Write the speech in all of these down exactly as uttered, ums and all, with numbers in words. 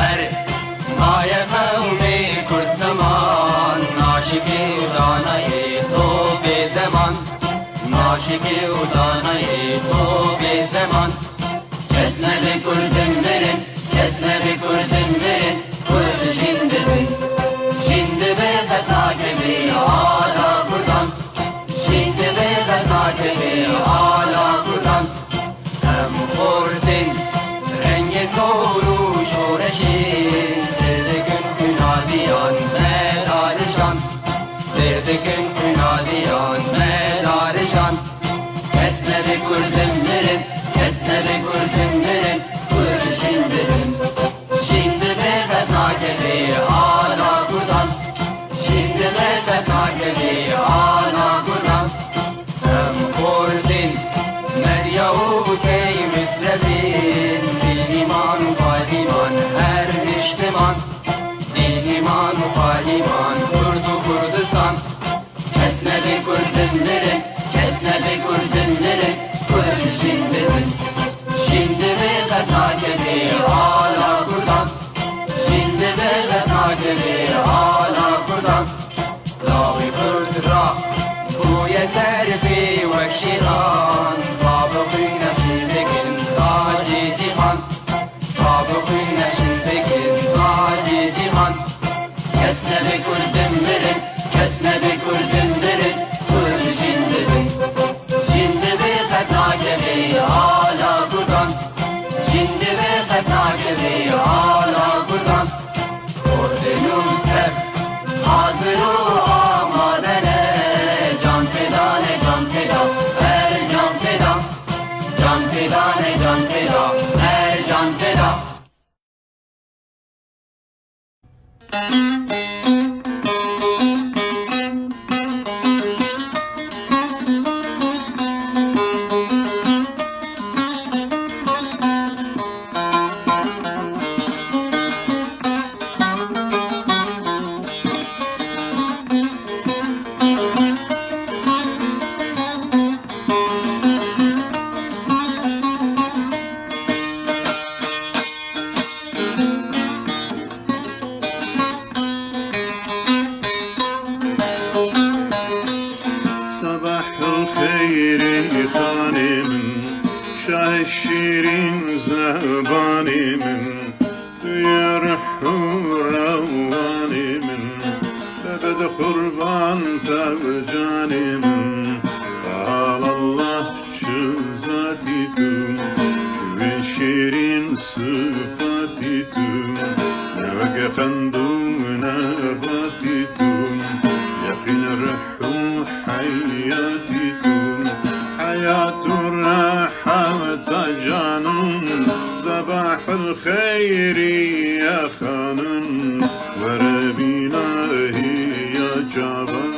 Erê, maye qewmê Kurd zeman, naşikê û danayê to bê zeman, naşikê û danayê to bê zeman. Kes nebe Kurdin mirin, kes nebe Kurdin mirin, Kurd jîn dibin. Jîn dibe qet nakeve ala Kurdan, jîn dibe qet nakeve ala Kurdan. Em xortin rengê zor û şoreşê, sêr dikin xwîna diyan me darijan, sêr dikin xwîna diyan me darijan. Kes nebe Kurdin mirin, kes nebe Kurdin mirin, Kurd jîn dibin. Jîn dibe qet nakeve ala Kurdan, jîn dibe qet nakeve ala Kurdan. Em xortin Medya û Key Misrefîn, Dînîman û Padîman her niştiman, Dînîman û Padîman Kurd û Kurdistan. Kes nebe Kurdin mirin, kes nebe Kurdin mirin, Kurd jîn dibin. Jîn dibe qet nakeve ala Kurdan, jîn dibe qet nakeve ala Kurdan. Lawê Kurd ra bûye ser pê wek şêran, bavê xwîna şîn dikin tacê cîhan, bavê xwîna şîn dikin tacê cîhan. Kes nebe Kurdin mirin, kes nebe Kurdin mirin, Kurd jîn dibin. Jîn dibe qet nakeve ala Kurdan, jîn dibe qet nakeve ala Kurdan. Kurdin û tev hazir û amade ne, can feda ne, can feda, her can feda. Can feda ne, can feda, her can feda. Sebahul xeyrê xanê min, şahê şîrîn zebanê min, tu yê ruh û rewanê min, bebe di qurban te bi canê min. Alallah. Ji zatî tu, ji wê şêrîn sifatî tu, ne weke qend û nebatî tu, yeqîn rih û heyatî tu, heyat û reheta canan, sebahul xeyrî ya xanin, were bîna hiya çavan.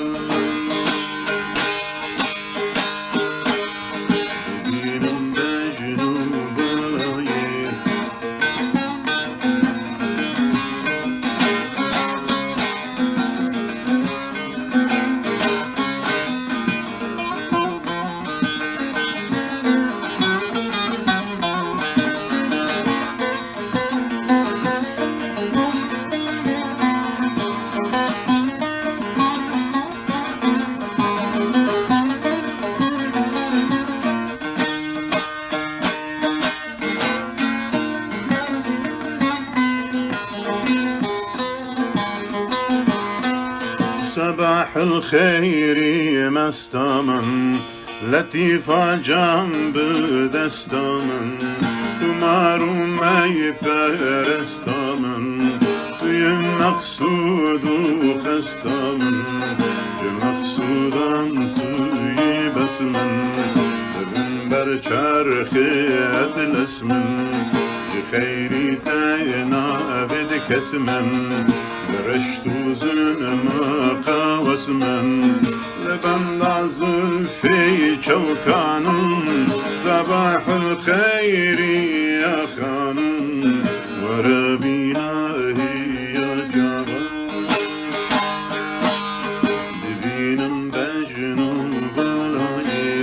Sebahil xeyrî mesta min, letîfa can bi desta min, tu mar û mey peresta min, tu yê meqsûd û qesta min, ji meqsûdan tu yî bes min, dibin ber çerxê etles min, ji xeyrî te navê dikes min, bi reşt û zin miqawes min, li benda zulfê çewkanin, sebahul xeyrî ya xanin, were bîna hiya çavan. Dibînim bejn û balayê.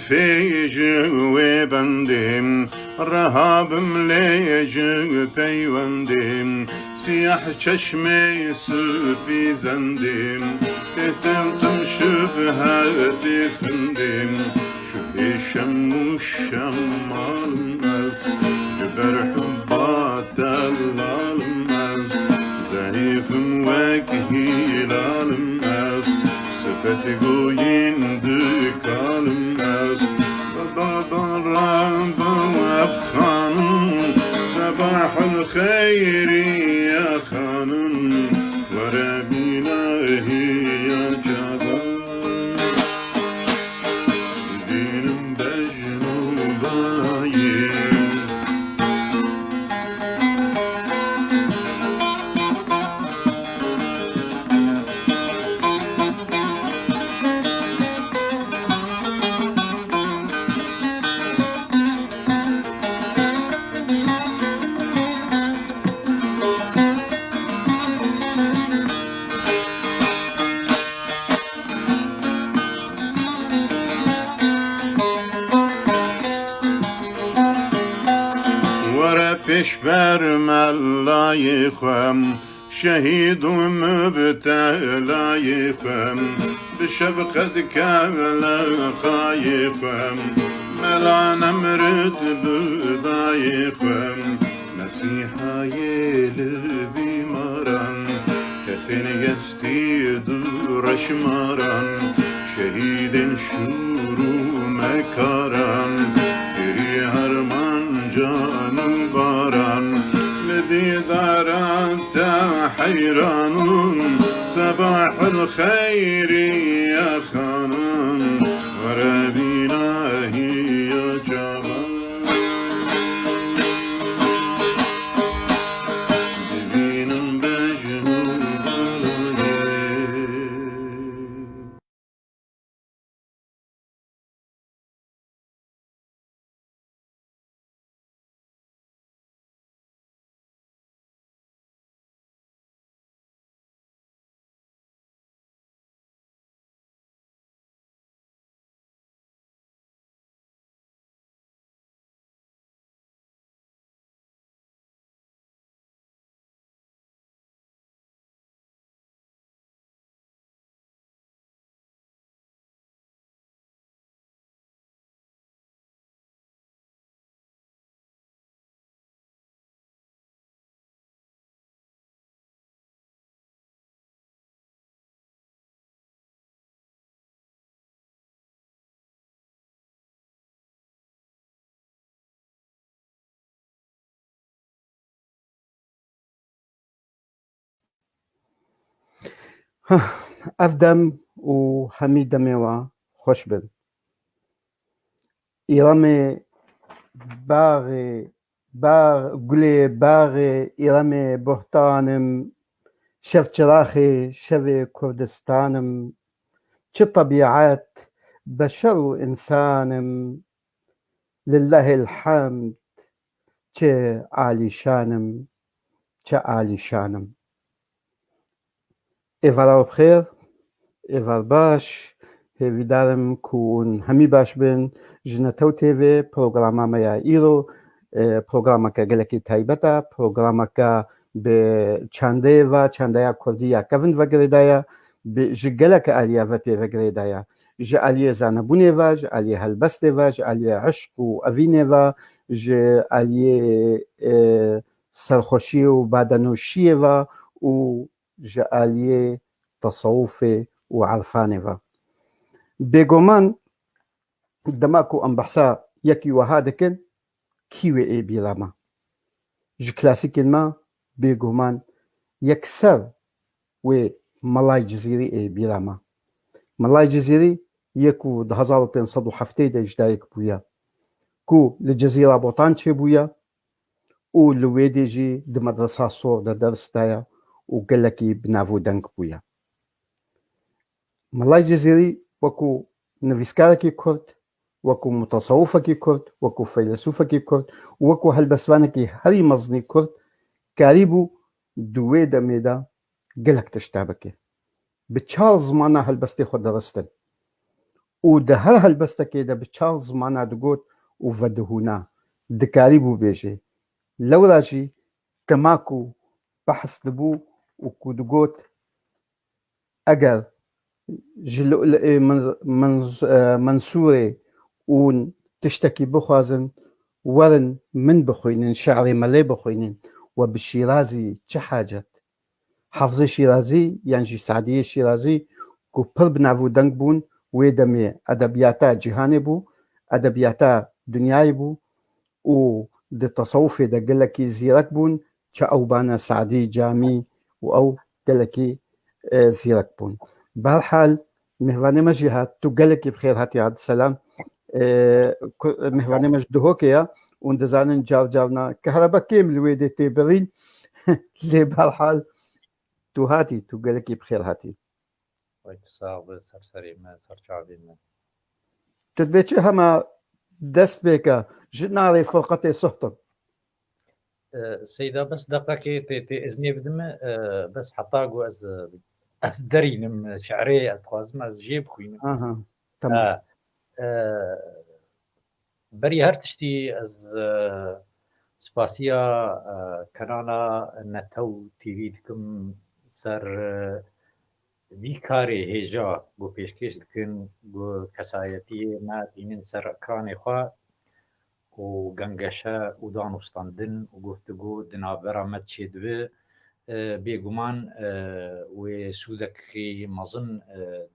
Fê ji wê bendê reha bim lê ji peywendê, siyah çeşmê spî zendê, tê tevtim şibhetê findê, şibê şem û şemalim ez, ji ber hubba tellalim ez, zehîfim wek hîlalim ez, sifet goyîn dikalim ez. Baba Rabba wef xanim, sebahul xeyrî ya xanim, were bîna hiya çavan. Dibînim bejn û balayê. Were pêşber melayê xwe, şehîd û mubtelayê xwe, bi şefqet keleqayê xwe, mela Nemrûd bi dayê xwe, Mesîhayê li bîmaran, kesên yestî du reşmaran, şehîdên şûr û mekaran, kirî herman can û baran, li dîdaran te heyran û sebahul xeyrî ya xanim, were bîna hiya çavan. Dibînim bejn û balayê. Hah, ev dem û hemî demê we xweş bin. Îremê baxê, bax, gulê baxê Îremê buhtanim, şevçiraxê şevê Kurdistanim, çi tebîet, beşer û însanim, lillehil hemd, çi alîşanim, çi alîşanim. Êvara we bi xêr, êvar baş, hêvîdar im ku hûn hemî baş bin. Ji Netew T V programa me ya îro, e, programeke gelekî taybet e, programeke bi çandeyê ve, çandeya kurdî ya kevin ve girêdaye, bi, ji gelek aliye ve pê ve girêdaye. Ji aliyê zanebûnê ve, ji aliyê helbestê ve, ji aliyê eşq û evînê ve, ji aliyê, e, serxweşiyê û badenûşiyê ve û ji aliyê tesewufê û irfanê ve. Bêguman dema ku em behsa yekî wiha dikin, kî wê ê bîra me? Ji klasîkên me bêguman yekser wê Melayê Cizîrî ê bîra me. Melayê Cizîrî yê ku di hezar û pênc sed û heftê de ji dayik bûye, ku li Cizîra Botan çêbûye, û li wê dê jî di medresa sor de ders daye û gelekî bi nav û deng bûye. Melayê Cizîrî wekû nivîskarekî kurd, wekû mutesewifekî kurd, wekû feylesûfekî kurd û wekû helbestvanekî herî mezinî kurd karîbû di wê demê de gelek tişta bike. Bi çar zimana helbestê xwe diristin. û di her helbestekê de bi çar zimana digot û vedihûna. Dikarîbû bêjê. Lewra jî dema ku behs dibû û ku digot, eger ji Lu'lu'ê Min-, Min-, e, Mensûrê hûn tiştekî bixwazin, werin min bixwînin, şi'rê me lê bixwînin, we bi Şîrazî çi hacet? Hafizê Şîrazî yan jî Sadiyê Şîrazî ku pir bi nav û deng bûn, wê demê edebiyata cîhanê bû, edebiyata dinyayê bû û di tesewufê de gelekî zîrek bûn, çi ew bane Sadî, Camî û ew gelekî, e, zîrek bûn. Berhal, mêvanê me jî hat, tu gelekî bi xêr hatî, Abdulselam. E, ku-, mêvanê me ji Duhokê ye û dizanin car carna kehreba kêm li wê dê tê birîn. Lê berhal, tu hatî, tu gelekî bi xêr hatî. Wek tu sax be, ser serê me, ser çavê me. Tu dibê çi hema dest pê ke, ji narê firqetê suhtim. E, Seyda, bes deqekê tê, tê iznê bidime, e, bes heta ku ez, e, ez derînim, e, şi'rê ez dixwazim ez jê bixwînim. Aha, tamam. E, e, Berî her tiştî ez, e, spasiya, e, kanala Netew T V dikim ser, e, vî karê hêja ku pêşkêş dikin, ku kesayetiyê me tînin ser ekranê xwe û gengeşe û danûstandin û guftûgo di navbera me çêdibe. E, bêguman, e, wê sûdekî mezin, e,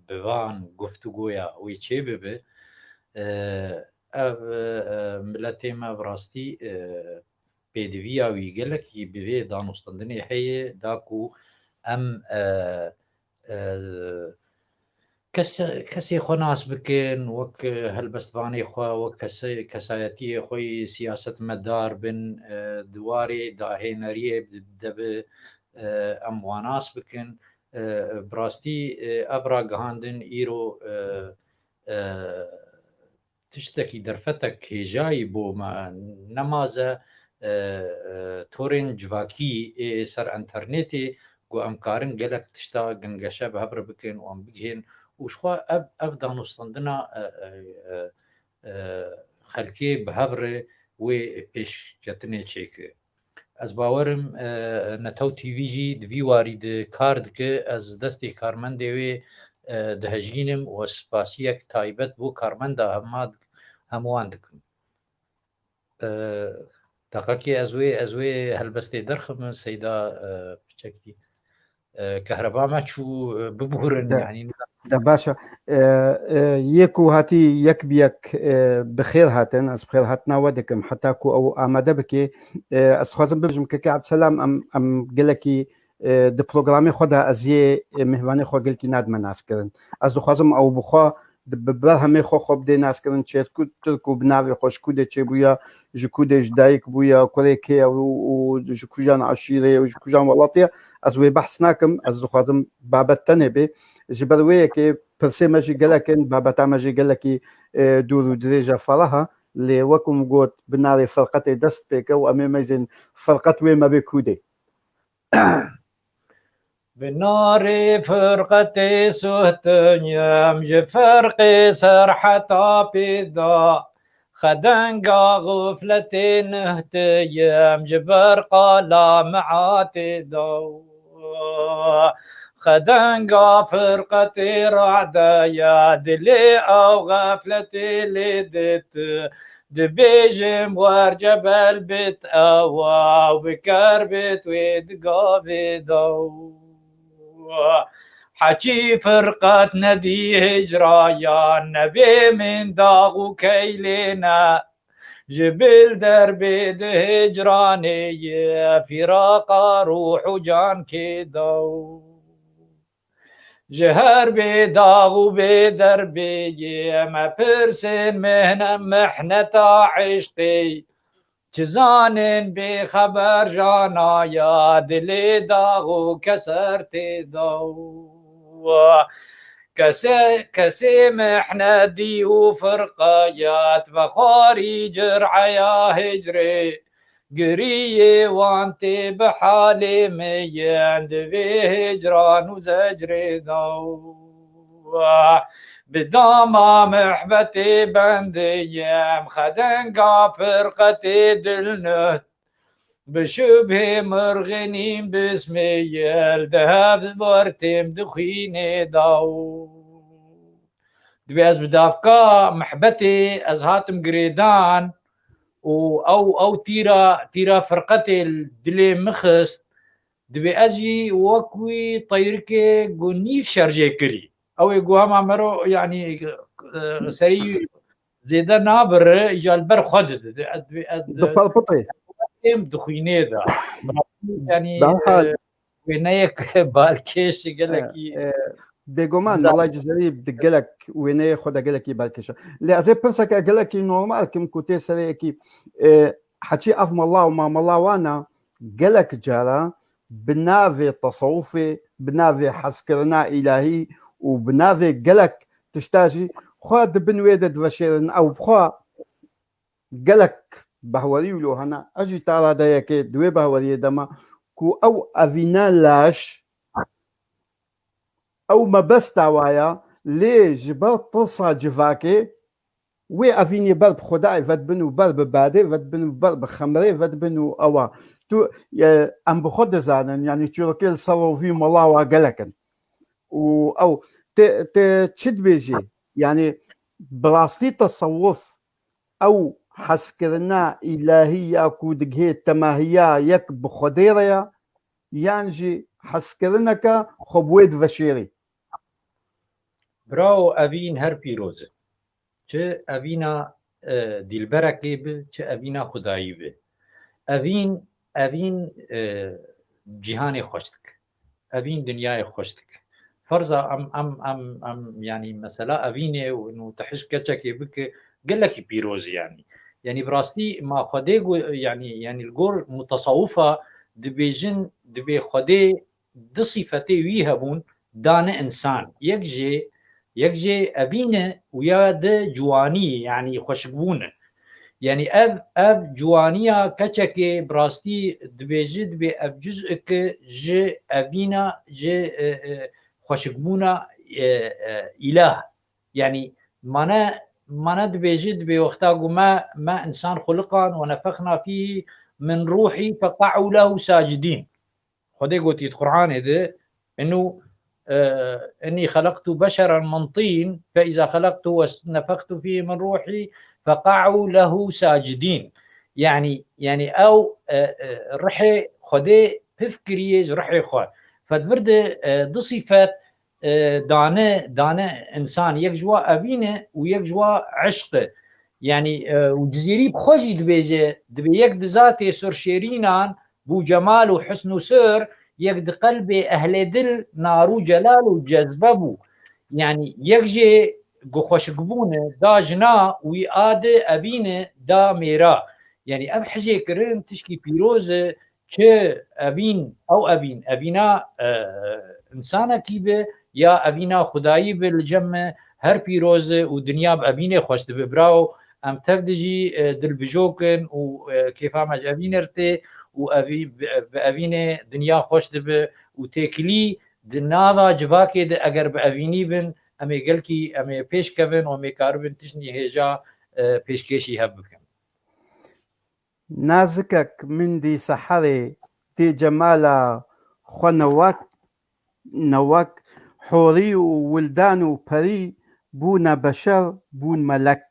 bi van guftûgoya wê çêbibe. E, ev, e, miletê me bi rastî, e, pêdiviya wî gelekî bi vê danûstandinê heye, da ku em, e, e, kes-, kesê xwe nas bikin, wek, e, helbestvanê xwe, wek kesê-, kesayetiyê xwe yî siyasetmedar bin, e, di warê dahêneriyê de bi, e, em wan nas bikin. E, bi rastî, e, ev ragihandin îro, e, e, tiştekî derfetek hêjayî bo me, nemaze, e, e, torên civakî ê ser înternetê ku em karin gelek tişta gengeşe bi hev re bikin û em bigihên û jixwe ev, ev danûstandina, e, e, e, e, xelkê bi hev re wê pêşketinê çêke. Ez bawer im, e, Netew T V jî di vî warî de kar dike. Ez destê karmendê wê, e, dihejînim û ez spasiyek taybet bo karmenda hema dik-, hemûyan dikim. E, deqekê ez wê, ez wê helbestê derxim, Seyda, e, piçekî. E, kehreba me çû, e, biburin, De, yanî. De baş e. E, e, yê ku hatî yek bi yek, e, bi xêr hatin, ez bi xêr hatina we dikim, heta ku ew amade bike. E, ez dixwazim bibêjim, Keke Abdselam, em, em gelekî, e, di programê xwe de ez yê, e, mêvanê xwe gelkî nadime naskirin. Ez dixwazim ew bi xwe, di, bi berhemê xwe xwe bidê naskirin, çêtir ku bi navê xwe ji ku dê çêbûya, ji ku dê ji dayik bûya, kurê kê ye û, û ji kujan eşîrê ye û ji kujan welatê ye, ez wê behs nakim, ez dixwazim babet tenê bê. Ji ber wê yekê pirsê me jî gelek in, babeta me jî gelekî, e, dûr û dirêj e, ferah e, lê wek min got, bi narê firqetê dest pê ke û em ê meyzên firqet wê me bê ku dê. Bi narê firqetê suhtinyim, ji firqê serheta pê da. Xedenga xufletê nihtiyim, ji ber qala miatê da. Xedenga firqetê radeya, dilê ew xefletê lê dit. Dibêjim wer cebel bit ewa û bi ker bit wê di gavê da. Heçî firqet nedî hicrayan, nebê min dax û keylê ne. Ji bil derbê di hicranê ye, fîraqa ruh û can kê da. Ji her bê dax û bê derbê yê me pirsin mehne-, mehneta eşqê. Çi zanin bê xeber janaya dilê dax û keser tê da. Kese-, kesê mehnedî û firqayat vexwarî cir'eya hicrê. Giriyê wan tê bi halê me yên di vê hicran û zecrê da. Bi dama mehbetê bendiyim, xedenga firqetê dilnuht. Bi şubhê mirxinîn bismiyel, di hev wertêm di xwînê daw. Dibê ez bi davka mehbetê ez hatim girêdan û ew, ew tîra, tîra firqetê li dilê min xist. Dibê ez jî wek wî teyrikê ku nîv şerjê kirî. Ew ê ku hema mero, yanî, e, serî zêde nabire, îca li ber xwe dide. Dibê ez di Dipelpitê. Êm dixwînê de. Yanî, Berhal. E, wêneyek balkêş, gelekî E, e, bêguman, Mala Cizerî di gelek wêneyê xwe de gelekî balkêş e. Lê ez ê pirseke gelekî normal kim ku tê serê yekî, e, heçî ev mala û mamala wan e, gelek cara bi navê tesewufê, bi navê hezkirina îlahî û bi navê gelek tişta jî xwe di bin wê de diveşêrin. Ew bi xwe gelek behwerî wilo hene. Ez jî tala de yekê di wê behweriyê de me ku ew evîne leş, ew mebesta wa ya, lê ji ber tirsa civakê, wê evînê ber bi Xwedayê vedibin û ber bi badê vedibin û ber bi xemrê vedibin û ewa. Tu, e, em bi xwe dizanin, yanî çîrokê li ser rovî mala wa gelek in. Û ew, te, te çi dibêjî? Yanî bi rastî tesewuf ew hezkirina îlahî ya ku digihê temahiya yek bi Xwedê re ya, yan jî hezkirineke xwe bi wê diveşêrî? Bravo, evîn her pîroz e. Çi evîna, e, dîlberekê bi, çi evîna xwedayî bi. Evîn, evîn, e, cîhanê xweş dike. Evîn dinyayê xweş dike. Ferza em, em, em, em, yanî mesela evînê û, û te hişk keçekê bike, gelekî pîroz e yanî. Yanî bi rastî ma Xwedê got, yanî, yanî li gor mutesawifa dibêjin, dibê Xwedê du sîfetê wî hebûn, dane însan. Yek jê, yek jê evîn e û ya di ciwanî, yanî xweşikbûn e. Yanî ev, ev ciwaniya keçekê bi rastî dibêji, dibê ev cuz'eke ji evîna, ji, e, e, xweşikbûna, e, e, îlah. Yanî mane, mane dibêji, dibê wexta ku me, me însan xuliqan, "Ve nefexna fîhî min ruhî feqa'û lehu sacidîn." Xwedê gotî di Qur'anê de, "Inû, e, innî xelaqtu beşeren min tîn, fe îza xelaqtu ve nefextu fîhî min ruhî, feqa'û lehu sacidîn." Yanî, yanî ew, e, e, rihê Xwedê pif kiriye ji rihê xwe. Fedvir de, e, du sîfet, e, dane, dane însan, yek ji wa evîn e û yek ji wa eşq e. Yanî, e, û Cizîrî bi xwe jî dibêje, dibê yek di zatê surşêrînan bû cemal û husn û sur, yek di qelbê ehlê dil nar û celal û cezbe bû. Yanî yek jê ku xweşikbûn e da jina, wî a di evîn e da mêra. Yanî ev hijêkirin tişkî pîroz e, çi evîn, ew evîn, evîna, e, însanekî bi ya evîna xwedayî bi, li cem me her pîroz e û dinya bi evînê xweş dibe. Bravo, em tev de jî, e, dilbijok in û, e, kêfa me ji evînê re tê û evî-, bi, bi evînê dinya xweş dibe û têkilî di nava civakê de eger bi evînî bin, em ê gelkî, em ê pêş kevin û em ê karibin tiştî hêja, e, pêşkêşî hev bikin. Nazikek min dî seherê dê cemala xwe newek, newek, horî û wildan û perî bûne beşer, bûn melek.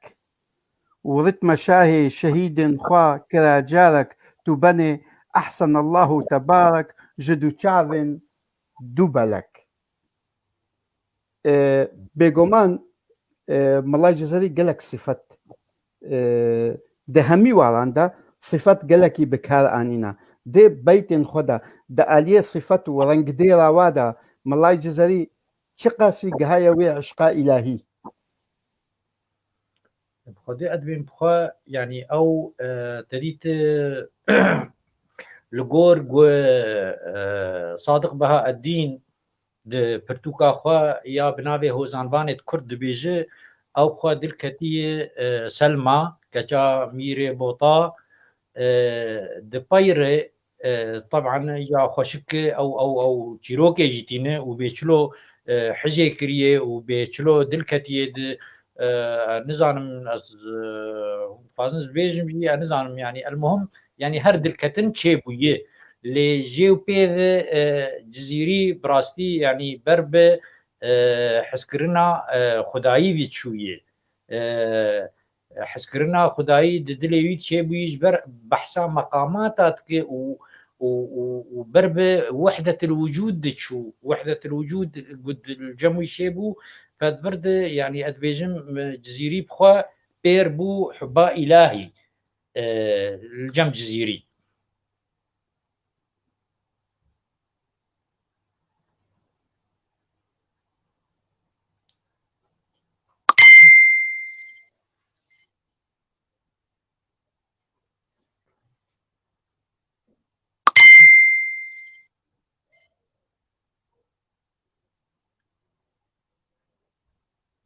Û ritme şahê şehîdên xwe kira carek, tu benê ehsenallahu tebarek, ji du çavên du belek. E, bêguman, e, Mela Cizerî gelek sifet, e, di hemî waran de sifet gelekî bi kar anîne. Dê beytên xwe de di aliyê sifet û rengdêra wa de Mela Cizerî çiqasî gihaye wê eşqa îlahî. Bi Xwedê ez dibêm bi xwe, yanî ew, e, te dît, e, li gor gu, e, Sadiq Behaeddîn di pirtûka xwe ya bi navê Hozanvanê di Kurd dibêje, ew xwe dil ketiye, e, Selma, keça Mîrê Bota, e, di peyre, e, teban ya xweşik ew, ew, ew çîrokê jî tîne û bê çilo e, hijê kiriye û bê çilo dil ketiye di, e, nizanim ez, e, dixwazim ez bêjim jî, ez nizanim, yanî, elmuhim, yanî, her dilketin çêbûye. Lê jê û pê ve, e, Cizîrî bi rastî, yanî, ber bi, e, hezkirina, e, xwedayî vî çûye. E, hezkirina xwedayî di dilê wî çêbûyî ji ber behsa meqamata dike û, û, û, û ber bi wehdetil wicûd diçû. Wehdetil wicûd ku di cem wî çêbû, fedvir di, yanî, ez dibêjim, Cizîrî bi xwe pêr bû hubba îlahî, e, li cem Cizîrî.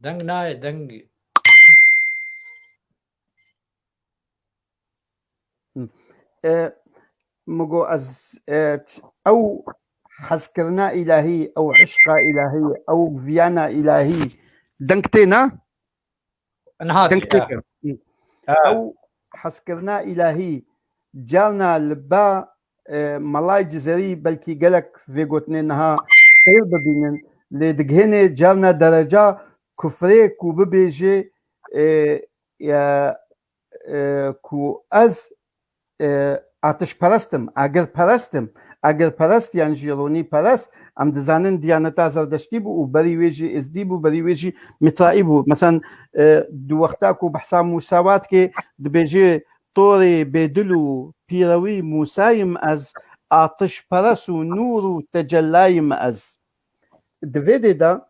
Deng nayê, deng. E, min got ez, e, ç-, ew hezkirina îlahî, ew hişqa îlahî, ew viyana îlahî deng tê ne? Niha Deng tê, tê ha. Ew hezkirina îlahî carna li ba, e, Melay Cizerî belkî gelek vê gotinê niha seyr bibînin, lê digihênê carna dereca kufrê ku bibêje, e, e, e, ku ez, e, atişperest im, agirperest im. Agirperest, yan jî ronîperest, em dizanin diyaneta Zerdeştî bû û berî wê jî Êzdî bû, berî wê jî Mîtraî bû. Meselan, e, di wexta ku behsa Mûsa wa dike, dibêje, "Torê bêdil û pîrewî Mûsayim ez, atişperest û nûr û tecellayim ez." Di vê dê de,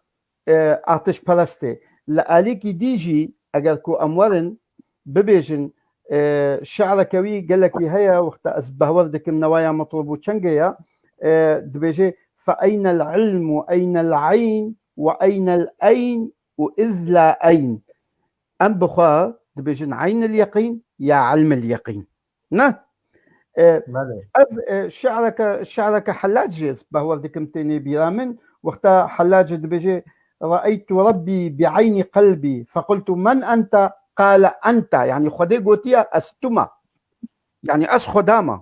e, atişperest e. Li alîkî dî jî eger ku em werin bibêjin, e, şi'reke wî gelekî heye, wexta ez behwer dikim newaya Mitlûb û Çengê ye, e, dibêje, "Fe eynel ilm û eynel eyn ve eynel eyn û iz la eyn." Em bi xwe dibêjin eynil yeqîn ya ilmil yeqîn. Ne? E, Belê. Ev, e, şi'reke, şi'reke Hellacê ez behwer dikim tênê bîra min. Wexta Hellacê dibêje, "Re'eytu Rabbî bi eynî qelbî, fequltu men ente, qale ente." Yanî Xwedê gotiye, "Ez tu me." Yanî ez Xweda me.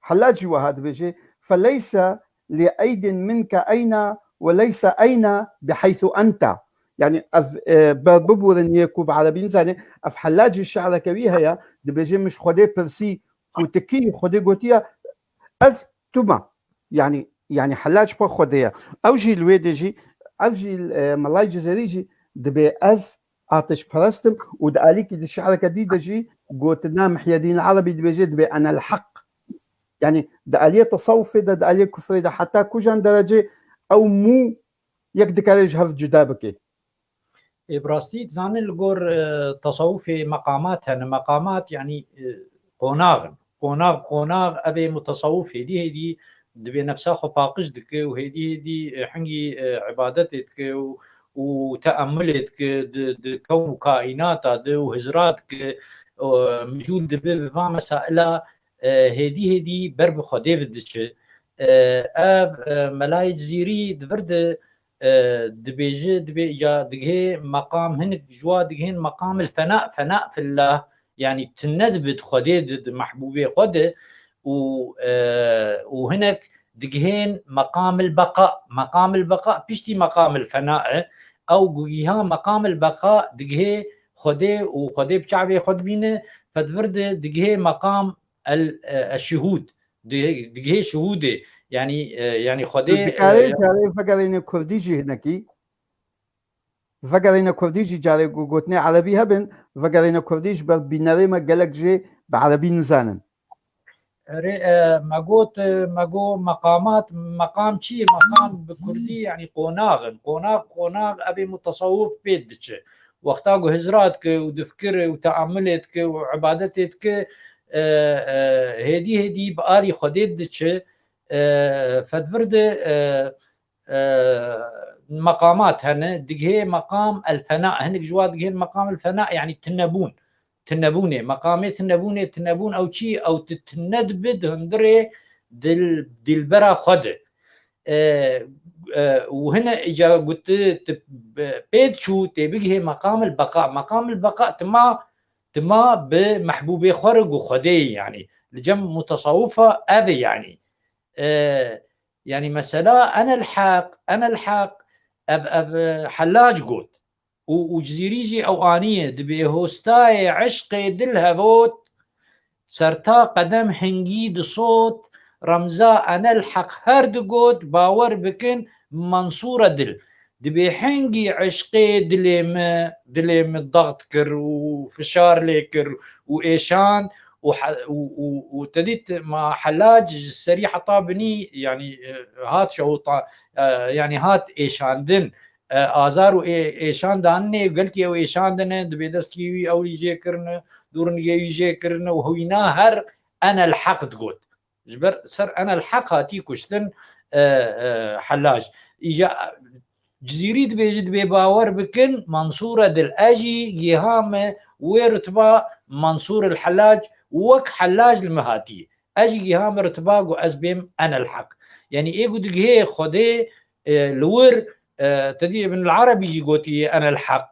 Hellacî wiha dibêje, "Feleyse li eydin minke eyna ve leyse eyna biheythu ente." Yanî ev, e, ber bibûrin yê ku bi erebî nizane, ev Hellacî şi'reke wî heye, dibêje, "Min ji Xwedê pirsî ku tu kî yî?" Xwedê gotiye, "Ez tu me." Yanî, yanî Hellac xwe Xwedê ye. Ew jî li wê dê jî, ev jî, e, Melay Cizêrî jî dibê, "Ez atişperest im" û di alîkî di şi'reke dî de jî gotina Mihyedîn Erebî dibêje, dibê, "Enel heq." Yanî di aliyê tesawufê de, di aliyê kufrê de heta kujan derecê ew mû yek dikare ji hev cuda bike? Ê, bi rastî dizanin li gor, e, tesawufê meqamat hene. Meqamat, yanî, e, qonax in. Qonax, qonax, ev ê mutasawif hêdî hêdî dibê nefsa xwe paqij dike û hêdî hêdî, e, hingî, e, îbadetê dike û, û teemulê dike di, di kewn û kaînata de û hizra dike, e, mijûl dibe bi van mesaila, e, hêdî hêdî ber bi Xwedê ve diçe. E, ev, e, Melayê Cizîrî di vir de, e, dibêje, dibê, ya digihê meqam, hinek ji wa digihên meqam il fena, fena fillah, yanî tune dibe di Xwedê de, di mehbûbê xwe de û, e, û hinek digihên meqam il beqa. Meqam il beqa piştî meqam il fena e. Ew ku giha meqam il beqa digihê Xwedê û Xwedê bi çavê xwe dibîne, fedvir de digihê meqam el, e, eşşuhûd. Di-, digihê şuhûdê. Yanî, e, yanî Xwedê, Tu dikarê e, carê vegerîne kurdî jî hinekî? Vegerîne kurdî jî carê gu-, gotinê erebî hebin, vegerîne kurdî ji ber bînerê me gelek jê bi erebî nizanin. Erê, e, me got, e, me got meqamat, meqam çi ye? Meqam bi kurdî, yanî qonax in. Qonax, qonax evê mutasawif pê diçe. Wexta ku hizra dike û difikire û teamulê dike û ibadetê dike, e, e, hêdî hêdî bi alî Xwedê diçe, e, fedvir de, e, e, meqamat hene, digihê meqam el fena, hinek ji wa digihên meqam el fena, yanî tunebûn. Tunebûnê, meqamê tunebûnê, tunebûn ew çi? Ew tu tune dibe di hundirê dil-, dilbera xwe de. e, e, û hine îca got tu pê diçû tê bigihê meqamil beqa. Meqamil beqa tima, tima bi mehbûbê xwe re û Xwedê, yanî li cem mutesawifa ev e, yanî. E, yanî mesela enel heq, enel heq, ev, ev, e, Hellac got. Û, û Cizîrî jî ew aniye, dibê hostayê eşqê dil hevot, serta qedem hingî disot, remza enel heq her digot, bawer bikin, Mansûra dil. Dibê hingî eşqê dilê me, dilê me daxt kir û fişar lê kir û êşand û he-, û, û, û te dît ma Hellac ji serî heta binî, yanî, e, hat şewita, e, yanî hat êşandin, e, azar û ê-, êşan danê, gelkî ew êşandine, dibê destî wî ew jê kirine, dûrnigê wî jê kirine û hewîna her enel heq digot. Ji ber ser enel heq hatî kuştin, e, e, Hellaj. Îja Cizîrî dibêje, dibê bawer bikin, Mansûr e dil. Ez jî giha me wê rutba Mansûr el Hellaj, wek Hellaj li me hatiye. Ez jî giha me rutba ku ez bêm enel heq. Yanî ê ku digihê Xwedê, e, li wir, e, te dî Ibn el Erebî jî gotiye enel heq.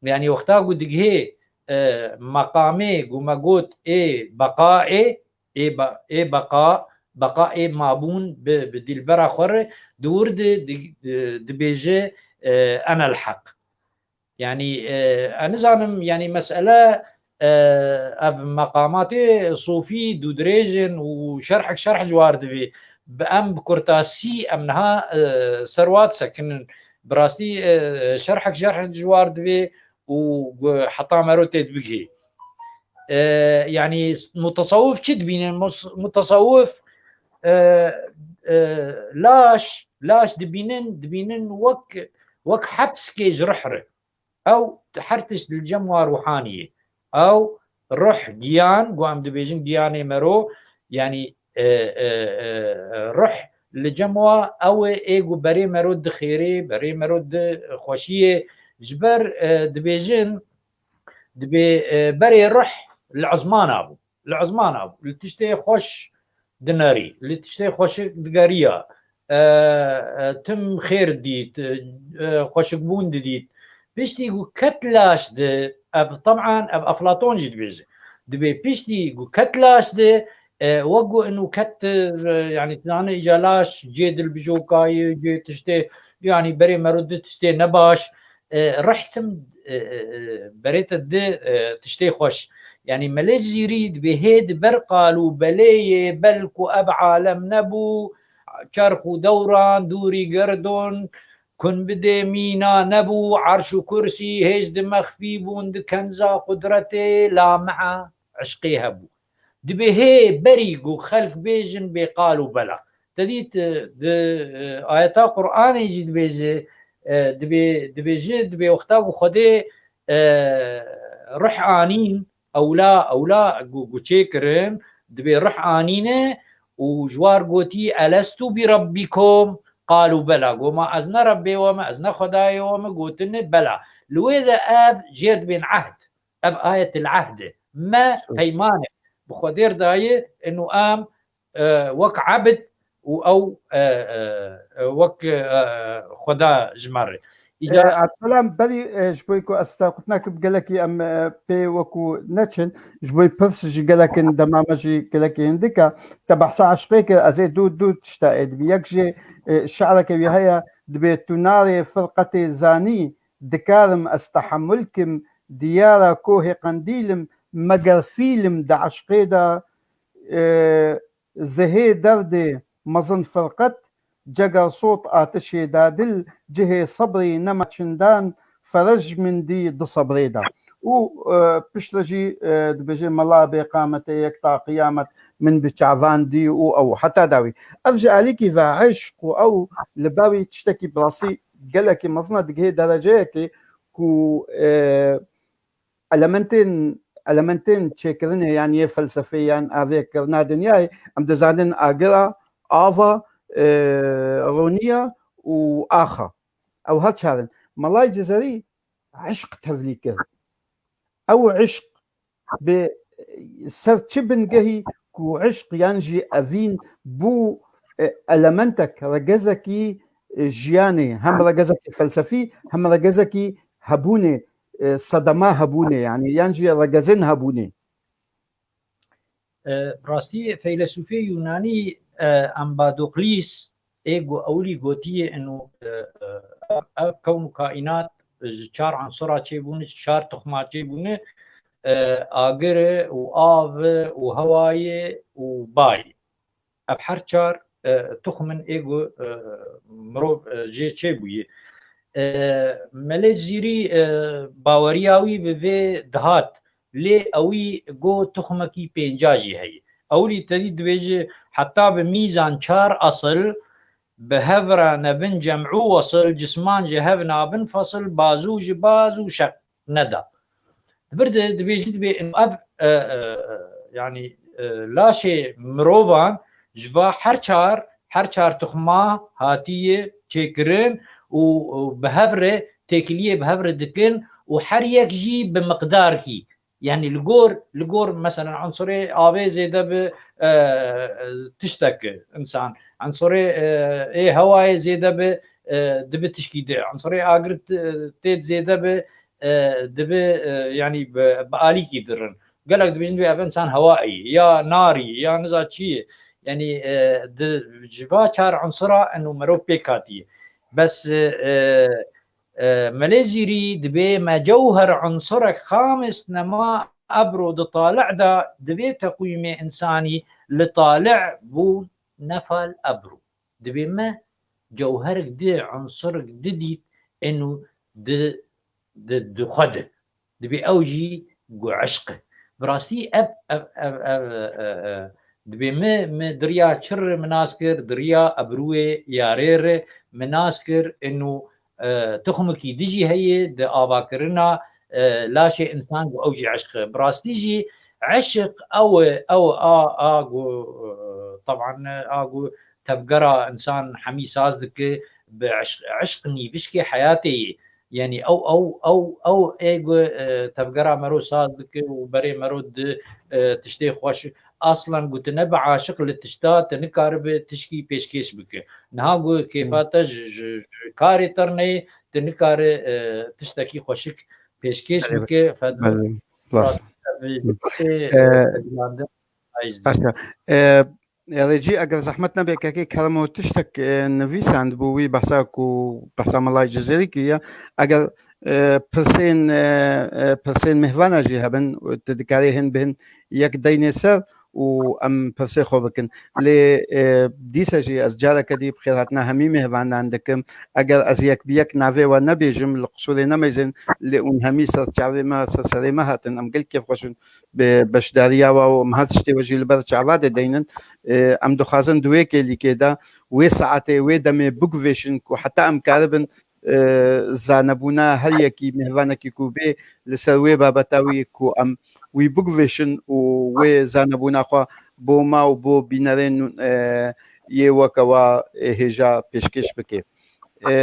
Yanî wexta ku digihê, e, meqamê ku me got ê beqa ê, ê be-, ê beqa, beqa ê mabûn bi, bi dîlbera xwe re di wir de di, di, dibêje, e, enel heq. Yanî, e, ez nizanim, yanî mesele, e, ev meqamatê sofî dûdirêj in û şerhek şerh ji war divê. Bi em bi kurtasî em niha, e, ser wa disekinin. Bi rastî, e, şerhek şerh ji war divê û gu-, heta mero tê dibigihê. E, yanî mutasawif çi dibînin? Mus-, mutasawif, e, e, laş, laş dibînin, dibînin wek, wek hepskê ji ruh re. Ew her tişt li cem wa ruhanî ye. Ew ruh, giyan, ku em dibêjin giyanê mero, yanî, e, e, e, ruh li cem wa ew e, ê ku berê mero dixêrê, berê mero di xweşiyê. Ji ber, e, dibêjin, dibê, e, berê ruh li ezmana bû. Li ezmana bû. Li tiştê xweş dinerî, li tiştê xweşik digeriya, e, e, tim xêr dît, e, xweşikbûn didît. Piştî ku ket laş de, ev, teban, ev Eflaton jî dibêje. Dibê piştî ku ket laş de, e, wek ku inu ket, e, yanî, tu zane îca laş cê dilbijokayê, cê tiştê, yanî, berê mero di tiştê nebaş, e, rih tim, e, e, e, berê te di, e, tiştê xweş. Yanî Melê Cizîrî dibê hê di ber qal û belê yê, belku ev alem nebû, çerx û dewran, dûrî gerdon, kun bidê mîna nebû, erş û kursî hêj di mexfî bûn, di kenza qudretê, la mea eşqê hebû. Dibê hê berî ku xelk bêjin bê qal û bela. Te dît, e, di, e, ayeta Qur'anê jî dibêje, e, dibê, dibêje, dibê wexta ku Xwedê, e, ruh anîn, ewla, ewla ku, ku çêkirin, dibê ruh anîne û ji war gotî, "Elestu bi rabbikum?" Qalu bela. Goma, "Ez ne Rebbê we me, ez ne Xwedayê we me." Gotine, "Bela." Li wê de ev jêr dibên ehd. Ev ayetil ehd e. Me Sure. Peyman e. Bi Xwedê re daye, inu em, e, wek ebd û ew, e, e, e, wek, e, Xweda ji me re. E, Îca Abdulselam, berî, e, ji bo ku ez staqût nekim, gelekî em, e, pê wekû neçin, ji bo pirs ji gelekin dema me jî gelekî hindik e. Te behsa eşqê kir, ez ê du, du tişta ê dibî. Yek jî, e, şi'reke wî heye, dibê tu narê firqetê zanî, dikarim ez tehemul kim, diyara kohê qendîl im, meger fîl im di eşqê de, e, zihê derdê mezin firqet, ceger sot atişê dadil, cihê sebrî nema çindan, ferej min dî di sebrê de. Û, e, piştre jî, e, dibêje, mela bê qametê yek ta qiyamet min bi çavan dî û ew heta dawî. Ev ji alîkî ve eşq û ew li bawî tiştekî bi rastî gelekî mezin e, digihê dereceyekê ku, e, elementên, elementên çêkirinê yan yê felsefê yan avêkirina dinyayê, em dizanin agira, ava, e, roniya û axa. Ew her çar in. Melayê Cizerî eşq tevlî kir. Ew eşq bi ser çi bingehî ku eşq yan jî evîn bû, e, elementek, regezekî, e, jiyanê, hem regezekî felsefî, hem regezekî hebûnê, e, sedema hebûnê, yanî yan jî regezên hebûnê. E, rastî feylesûfê Yûnanî, e, Embadoklîs ê ku ewilî gotiye inu, e, e, ev, ev kewn û kaînat ji çar unsura çêbûne, ji çar tuxma çêbûne, e, agir e û av e û hewa ye û ba ye. Ev her çar, e, tuxmin ê ku, e, mirov, e, jê çêbûye. E, Melê Cizîrî, e, baweriya wî bi vê dihat, lê ewî got tuxmekî pênca jî heye. Ewilî te dî dibêje heta bi mîzan çar esil, bi hev re nebin cem'û wesil, cisman ji hev nabin fesil, bazû ji bazû şeq neda. Di vir de dibêje dibê ev, e, e, e, yanî, e, laşê mirovan ji va her çar, her çar tuxma hatiye çêkirin û, û bi hev re têkiliyê bi hev re dikin û her yek jî bi miqdarkî, yanî li gor, li gor, meselen, unsurê avê zêde bi, e, e, tiştek insan, unsurê, e, ê hewayê zêde bi, e, dibi tişkî di, unsurê agir t-, tê zêde bi, e, dibi, e, yanî bi, bi alîkî dirin. Gelek dibêjin dibê ev insan hewayî, ya narî, ya niza çi ye. Yanî, e, di, ji va çar unsura eno mero pêk hatiye. Bes, e, e, Melê Zîrî dibê me cewher unsurek xamis nema ebro di tali'da divê teqwîmê insanî li tali' bûn nefal ebro. Dibê me cewherek di, unsurek di dît eno di, di, di xwe di. Dibê ew jî gu eşq e. Bi rastî ev, ev, ev, ev, e, e, dibê mi, mi diriya çi re mi nas kir, diriya ebrûyê yarê re mi nas kir, eno, e, tuxmekî di jî heye di avakirina, e, laşê însan gu ew jî eşq e. Bi rastî jî eşq ew e, ew a, a gu, e, teban a gu tevgera însan hemî saz dike, bi eşq, eşq nîvişkê heyatê ye. Yanî ew, ew, ew, ew ê gu, e, tevgera mero saz dike û berê mero di, e, tiştê xweş. Aslan gu tu nebe aşiq li tişta, tu nikaribe tişkî pêşkêş bike. Niha gu kêfa te ji, ji, ji karê te re neyê, tu nikare, e, tiştekî xweşik pêşkêş bike. Fed-, Belê. Rast. Hı. E, e, Başa. E, Rêcî, eger zehmet nebe, kekê Keremo tiştek, e, nivîsandibû wî behsa ku, behsa Melayê Cizêrî kiriye. Eger, e, pirsên, e, e, pirsên mêhvana jî hebin, tu dikarê hin bihin yek deynê ser û em pirsê xwe bikin. Lê, e, dîsa jî ez careke dî bi xêrhatina hemî mêhvanan dikim. Eger ez yek bi yek navê we nebêjim, li qisûrê nemeyzin, lê hûn hemî ser çavê me, ser serê me hatin. Em gelkî kêfxweş in bi beşdariya we û em her tiştê we jî li ber çava de deynin. E, em dixwazin di wê kêlîkê de, wê saetê, wê demê biguvêşin ku heta em karibin, e, zanebûna her yekî mêhvanekî ku bê li ser wê babeta wî ku em wî biguvêşin û wê zanebûna xwe bo me û bo bînerên, e, yê weke we, e, hêja pêşkêş bike. E,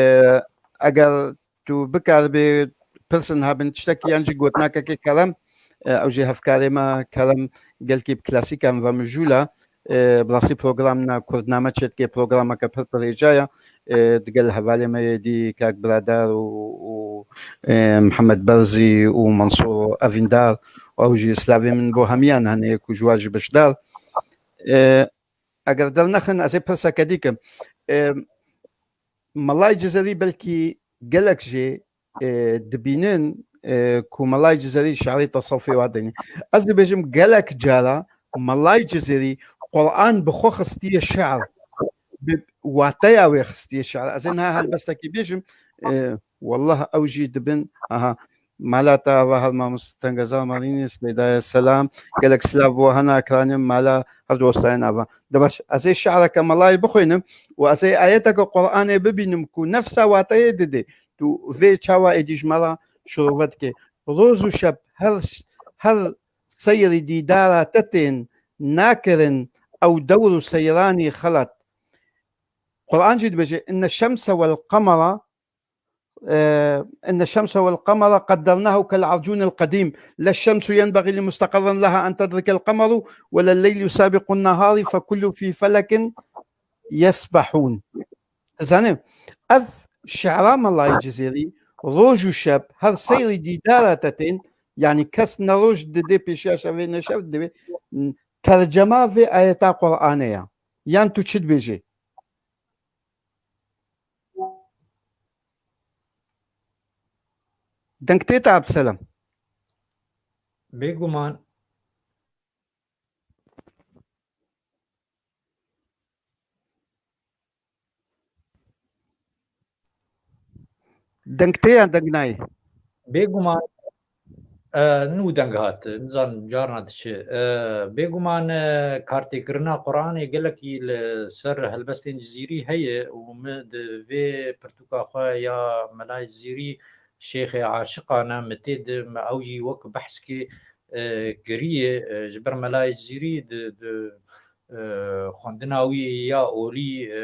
eger tu bikaribê pirsin hebin tiştekî yan jî gotinakekê Kerem, e, ew jî hevkarê me Kerem gelkî bi klasîkan ve mijûl e. E, bi rastî programna Kurdname çêdike programeke pir pir hêja ye. E, digel hevalê me yê dî kak Biradar û, û, e, Mihemed Berzî û Mansûr Evîndar û ew jî slavê min bo hemiyan hene ku ji we jî beşdar. E, eger dernexin ez ê pirseke dî kim. E, Melayê Cizêrî belkî gelek jê, e, dibînin, e, ku Melayê Cizêrî şi'rê tesewfê wa dînî. Ez dibêjim gelek cara Melayê Cizêrî Quran bi xwe xistiye şi'r. Bi wateya wê xistiye şi'r. Ez ê niha helbestekî bêjim, e, wallah ew jî dibin, aha, Mala te ava her mamoste Tengezar Marînê, Seydayê Selam. Gelek silav bo hena ekranê mala her dostayên ava. De baş, ez ê şi'reke Melayê bixwînim û ez ê ayeteke Quranê bibînim ku nefsa wateyê dide. Tu vê çawa êdî ji me re şirove dike. Roz û şep her, her seyrî dîdara te tên nakirin ew dewr û seyranî xelet. Quran jî dibêje, inne şemse wel qemera إن الشمس والقمر قدرناه كالعرجون القديم لا الشمس ينبغي لمستقر لها أن تدرك القمر ولا الليل سابق النهار فكل في فلك yesbehûn. Dizanî, ev şi'ra Melayê Cizîrî, roj û şev, her seyrî dîdara te tên, yanî kes ne roj didê pêşiya şevê ne şev didê, tercema vê ayeta Qur'anê ya. Yan tu çi dibêjî? Deng tê te Abdselam? Bêguman. Deng tê yan deng nayê? Bêguman, e, nû deng hat, nizanim carna diçe. E, bêguman, e, kartêkirina Quranê gelekî li ser helbestên Cizîrî heye û min di vê pirtûka xwe ya Melayê Cizîrî Şêxê Aşiqan e, min tê di, min ew jî wek behskê, e, kiriye, e, ji ber Melayê Cizîrî di, di, e, xwendina wî ya olî, e,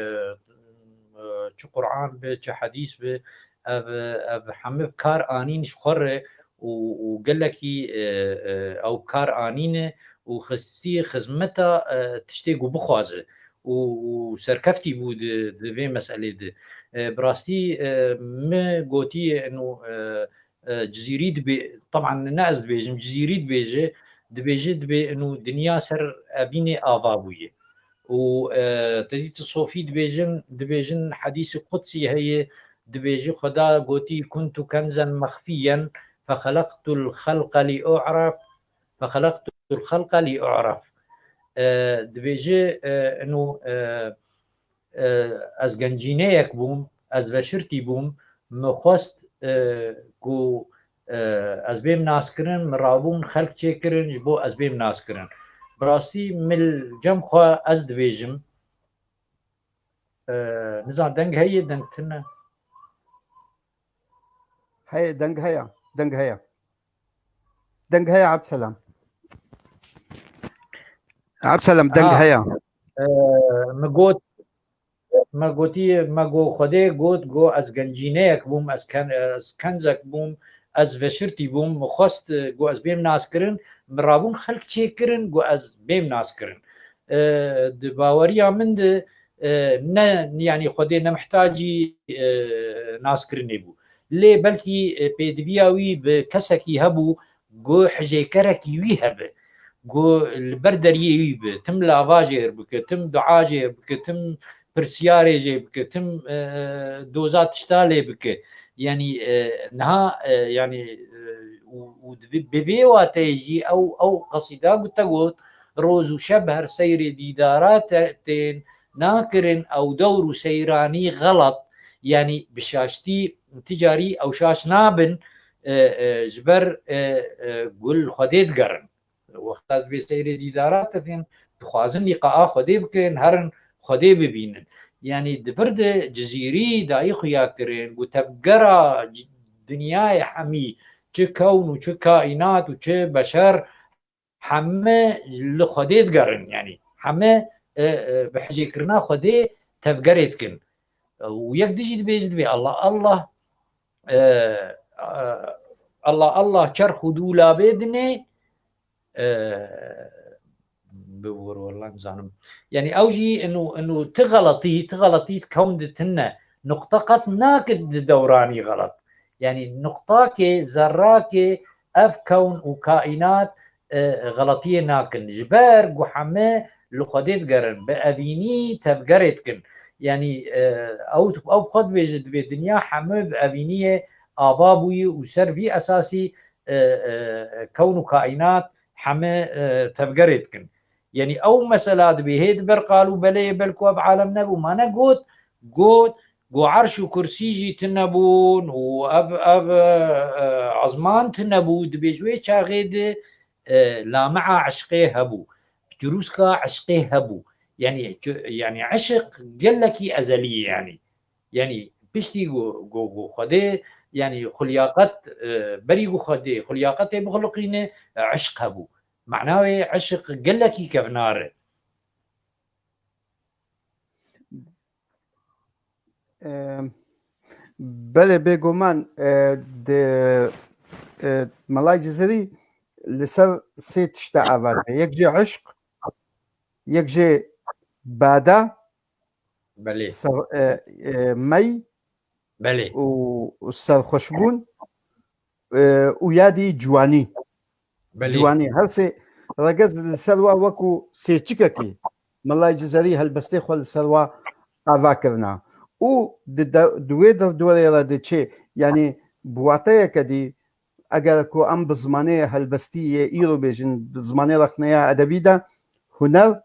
e, çi Quran bi, çi hedîs bi, ev, ev hemû kar anîn ji xwe re û, û gelekî, e, e, ew kar anîne û xistî xizmeta, e, tiştê ku bixwaze û, û serkeftî bû di, di vê meselê de. E, bi rastî, e, min gotiye, ino, e, e, Cizîrî dibê, teban ne ez dibêjim, Cizîrî dibêje, dibêje, dibê ino dinya ser evînê ava bûye. Û, e, te dît Sofî dibêjin, dibêjin hedîsî qudsî heye, dibêje Xweda gotî, "Kuntu kenzen mexfiyen, fexelaqtul xelqe li u'ref, fexelaqtul xelqe li u'ref." E, dibêje, e, ino, e, e, ez gencîneyek bûm, ez veşirtî bûm, min xwest, e, ku, e, ez bêm naskirin, min rabûn xelk çêkirin ji bo ez bêm naskirin. Bi rastî min li cem xwe ez dibêjim, e, nizan deng heye, deng tune. Heye, deng heye, deng heye. Deng heye Abdselam. Abdselam, deng Ha. heye. E, min got, me gotî, me got, Xwedê got, got ez gencîneyek bûm, ez ken-, ez kenzek bûm, ez veşirtî bûm, min xwest, got ez bêm naskirin, min rabûn xelk çêkirin, got ez bêm naskirin. E, di baweriya min de, e, ne, yanî Xwedê ne mihtacî, e, naskirinê bû. Lê belkî, e, pêdiviya wî bi kesekî hebû, ku hicêkerekî wî hebe, ku li ber deriyê wî bi, tim lava jê bike, tim dua jê bike, tim pirsiyarê jê bike, tim, e, doza tişta lê bike. Yanî, e, niha, e, yanî, e, û, û di vê, bi vê wateyê jî ew, ew qesîda ku te got, roz û şeb her seyrê dîdara te tên nakirin, ew dewr û seyranî xelet, yanî bi şaştî ti carî ew şaş nabin, e, e, ji ber, e, e, ku li Xwedê digerin. Wexta divê seyrê dîdara te tên, dixwazin lîqaa Xwedê bikin, herin Xwedê bibînin. Yanî di vir de Cizîrî dayî xuya kirin, ku tevgera c-, dinyayê hemî, çi kewn û çi kaînat û çi beşer, heme li Xwedê digerin, yanî heme, e, e, bi hicêkirina Xwedê tevgerê dikin. Û yek dijî dibêje, dibê Allah, Allah, e, e, Allah, Allah, çerx û dûlabê dinê, e, bibûr, wallah nizanim. Yanî ew jî ino, ino ti xeletî, ti xeletî di kewn de tune. Nuqte qet nake di dewranî xelet. Yanî nuqtakê, zerrakê ev kewn û kaînat, e, xeletiyê nakin. Ji ber ku heme li Xwedê digerin, bi evînî tevgerê dikin. Yanî, e, ew, ew bi xwe dibêje, dibê dinya heme bi evîniyê ava bûyî û ser vî esasî, e, e, kewn û kaînat heme, e, tevgerê dikin. Yanî ew mesela dibê hê di ber qal û beleyê belku ev alem nebû. Ma ne got, got, got erş û kursî jî tune bûn û ev, ev, e, ezman tune bû. Dibê ji wê çaxê de, e, lamea eşqê hebû, cirûska eşqê hebû. Yanî, yanî eşq gelekî ezelî ye yanî. Yanî piştî ku, ku, ku Xwedê, yanî xulyaqet, e, berî ku Xwedê xulyaqetê bixuliqîne, e, eşq hebû. Mena wê eşq gelekî kevnar e. Em, belê bêguman, e, di, e, Melay Cizirî li ser sê tişta ava dibe. Yek jê eşq, yek jê bada, Belê. ser, e, e, mey Belê. û, û serxweşbûn, e, û ya dî ciwanî. Belê. Ciwanî. Her sê regez li ser wa wekû sêçikekî Melayê Cizerî helbestê xwe li ser wa ava kirina. Û di de-, di wê derdorê re diçê, yanî bi wateyeke dî, eger ku em bi zimanê helbestî yê îro bêjin, bi zimanê rexneya edebî de, huner,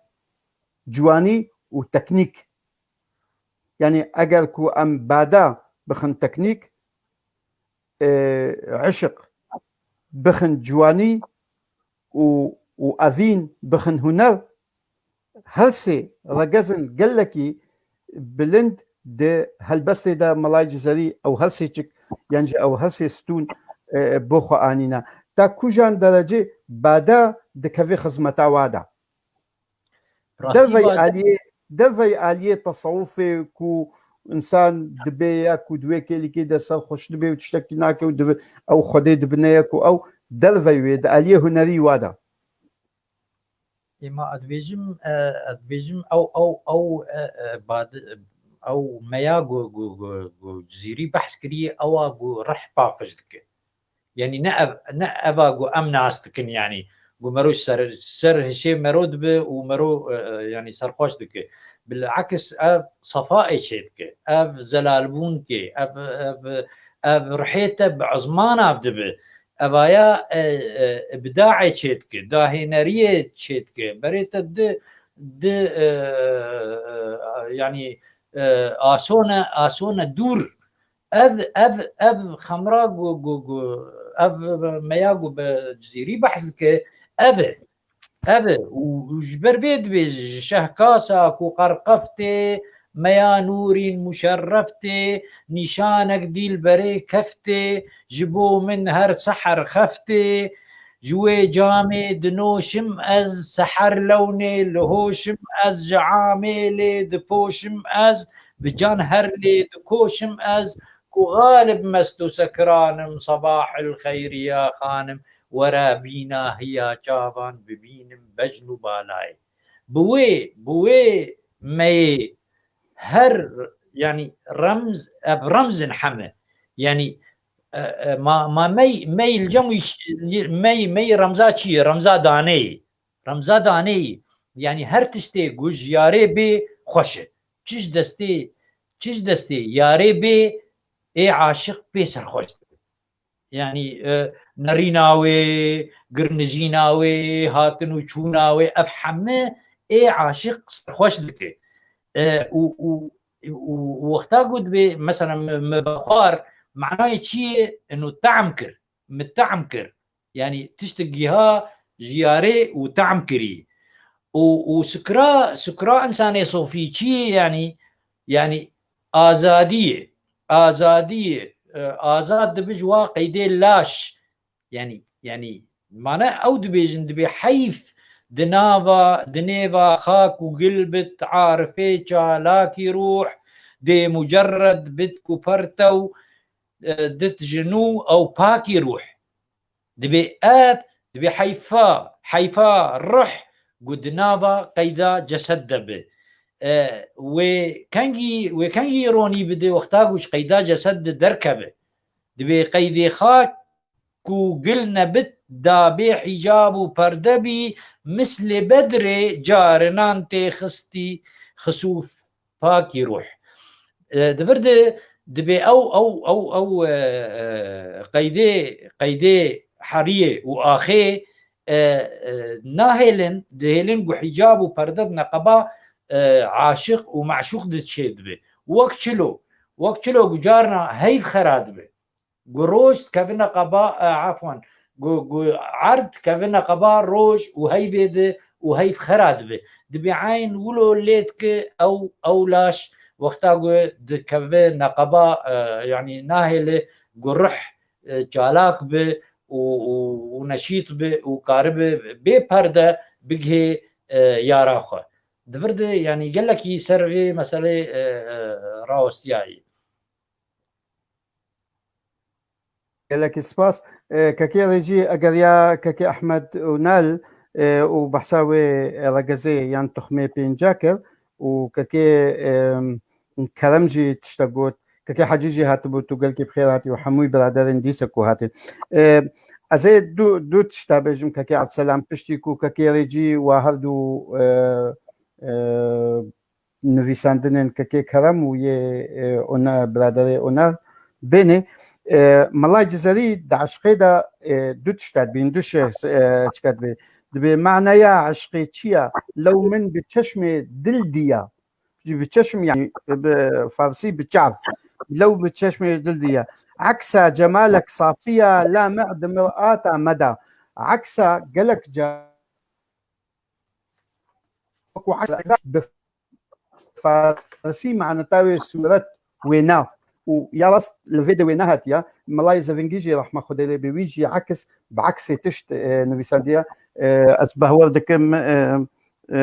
ciwanî û teknîk. Yanî eger ku em bada bixin teknîk, e, eşq, bixin ciwanî û, û evîn, bixin huner, her sê regezin gelekî bilind di helbestê de Melayê Cizerî ew her sê çik, yan jî ew her sê stûn, e, bo xwe anîne. Ta kujan derecê bada dikeve xizmeta wa de. Rastî Dervey bade- aliyê, dervey aliyê tesewufê ku insan dibe ya ku di wê kêlikê de serxweş dibe û tiştekî nake û dibe, ew Xwedê dibine ya ku ew dervey wê di aliyê hunerî wa de. Ê ma ez dibêjim, e, ez dibêjim ew, ew, ew, e, e, bad-, ew meya ku, ku, ku, ku Cizîrî behs kiriye, ewa ku rih paqij dike. Yanî ne ev, ne eva ku em nas dikin, yanî ku mero ser, ser hişê mero dibe û mero, e, e, yanî serxweş dike. Bil'aks ev sefayê çê dike, ev zelalbûn ke, ev, ev, ev rihê te bi ezman av dibe. Evaya, e, e, ibdaê çê dike, dahêneriyê çê dike. Berê te di, di, e, e, e, yanî, e, asone, asone dûr. Ev, ev, ev xemra ku, ku, ku, ev meya ku bi Cizîrî behs dike, ev e. Ev e. Û, û ji ber vê dibêje, ji şehkasa ku qerqeftê, meya nûrîn muşerreftê, nîşanek dîl berê keftê, ji bo min her seher xeftê, ji wê camê dinoşim ez, seher lewnê li hoşim ez, ji amê lê dipoşim ez, bi can her lê dikoşim ez, ku xalib mest û sekiran im, sebahil xeyriya xanim, were bîna hiya çavan bibînim bejn û balayê. Bi wê, bi wê meyê her, yanî remz, ev remzin heme. Yanî, e, e, ma, ma mey, mey li cem wî ç-, mey, mey remza çi ye? Remza daneyê. Remza daneyê. Yanî her tiştê ku ji yarê bê xweş e. Çi ji destê, çi ji destê yarê bê, ê aşiq pê serxweş dibe. Yanî, e, nerîna wê, girnijîna wê, hatin û çûna wê, ev heme ê aşiq serxweş dike. E, û, û, û, û wexta ku dibê, mesela, me, me vexwar, manayê çi ye? Eno tehm kir, min tehm kir. Yanî tiştik giha ji yarê û tehm kirî. Û, û sikra, sikra însanê sofî çi ye? Yanî, yanî azadî ye. Azadî ye. E, azad dibe ji wa qeydê laş. Yanî, yanî, mane ew dibêjin, dibê heyf di nava, di nêva xak û gil bit arifê çalakî ruh, dê mucerred bit ku pertew, e, dit ji nû ew pakî ruh. Dibê ev, dibê heyfa, heyfa ruh ku di nava qeyda cesed de be. E, wê kengî, wê kengî ronî bide wexta ku ji qeyda cesed de derkeve. Dibê qeydê xak ku gil nebit, da bê hîcab û perde bî, mislê bedrê carinan tê xistî xisûf pakî ruh. E, di vir de dibê ew, ew, ew, ew, e, e, qeydê, qeydê heriyê û axê, e, e, nahêlin, dihêlin ku hîcab û perde di neqeba, e, aşiq û meşûq de çêdibe. Wek çilo, wek çilo ku carna heyv xera dibe. Ku roj dikevine qeba, e, efwan, ku, ku erd dikevine qeba roj û heyvê de û heyv xera dibe. Dibê eyn wilo lê dike ew, ew laş wexta ku dikeve neqeba, e, yanî nahêle ku ruh, e, çalak be û, û, û neşît be û karibe bê perde bigihê, e, yara xwe. Di vir de, yanî gelekî ser vê meselê, e, e, rawestiyayî. Gelekî spas. E, Kekê Rêcî, eger ya Kekê Ehmed Unal, e, û behsa wê, e, regezê yan tuxmê pênca kir, û kekê, e, Kerem jî tiştek got. Kekê Hecî jî hatibû, tu gelkî bi xêr hatî û hemûyî biraderên dîsa ku hatin. E, ez ê du, du tişta bêjim, kekê Ebdselam, piştî ku kekê Rêcî wa her du, e, e, nivîsandinên kekê Kerem û yê, e, Ona-, biraderê Onar bêne. E, Melay Cizerî di eşqê de, e, du tişta dibîn, du şêx, e, çiqa dibê. Dibê maneya eşqê çi ya? Lew min bi çeşmê dil diya. Bi çeşm, yani, bi farsî bi çav. Lew bi çeşmê dil diya. Eksa cemalek safiya la me di mirata me da. Eksa gelek ca-, ku eksa bi farsî maneta wê sûret wêna. Û ya rast li vê de wêna hatiya. Melayê Zevingî jî rehma Xwedê lê bê, wî jî eks bi eksê tişt, e, nivîsandiye. E, ez behwer dikim, e, e,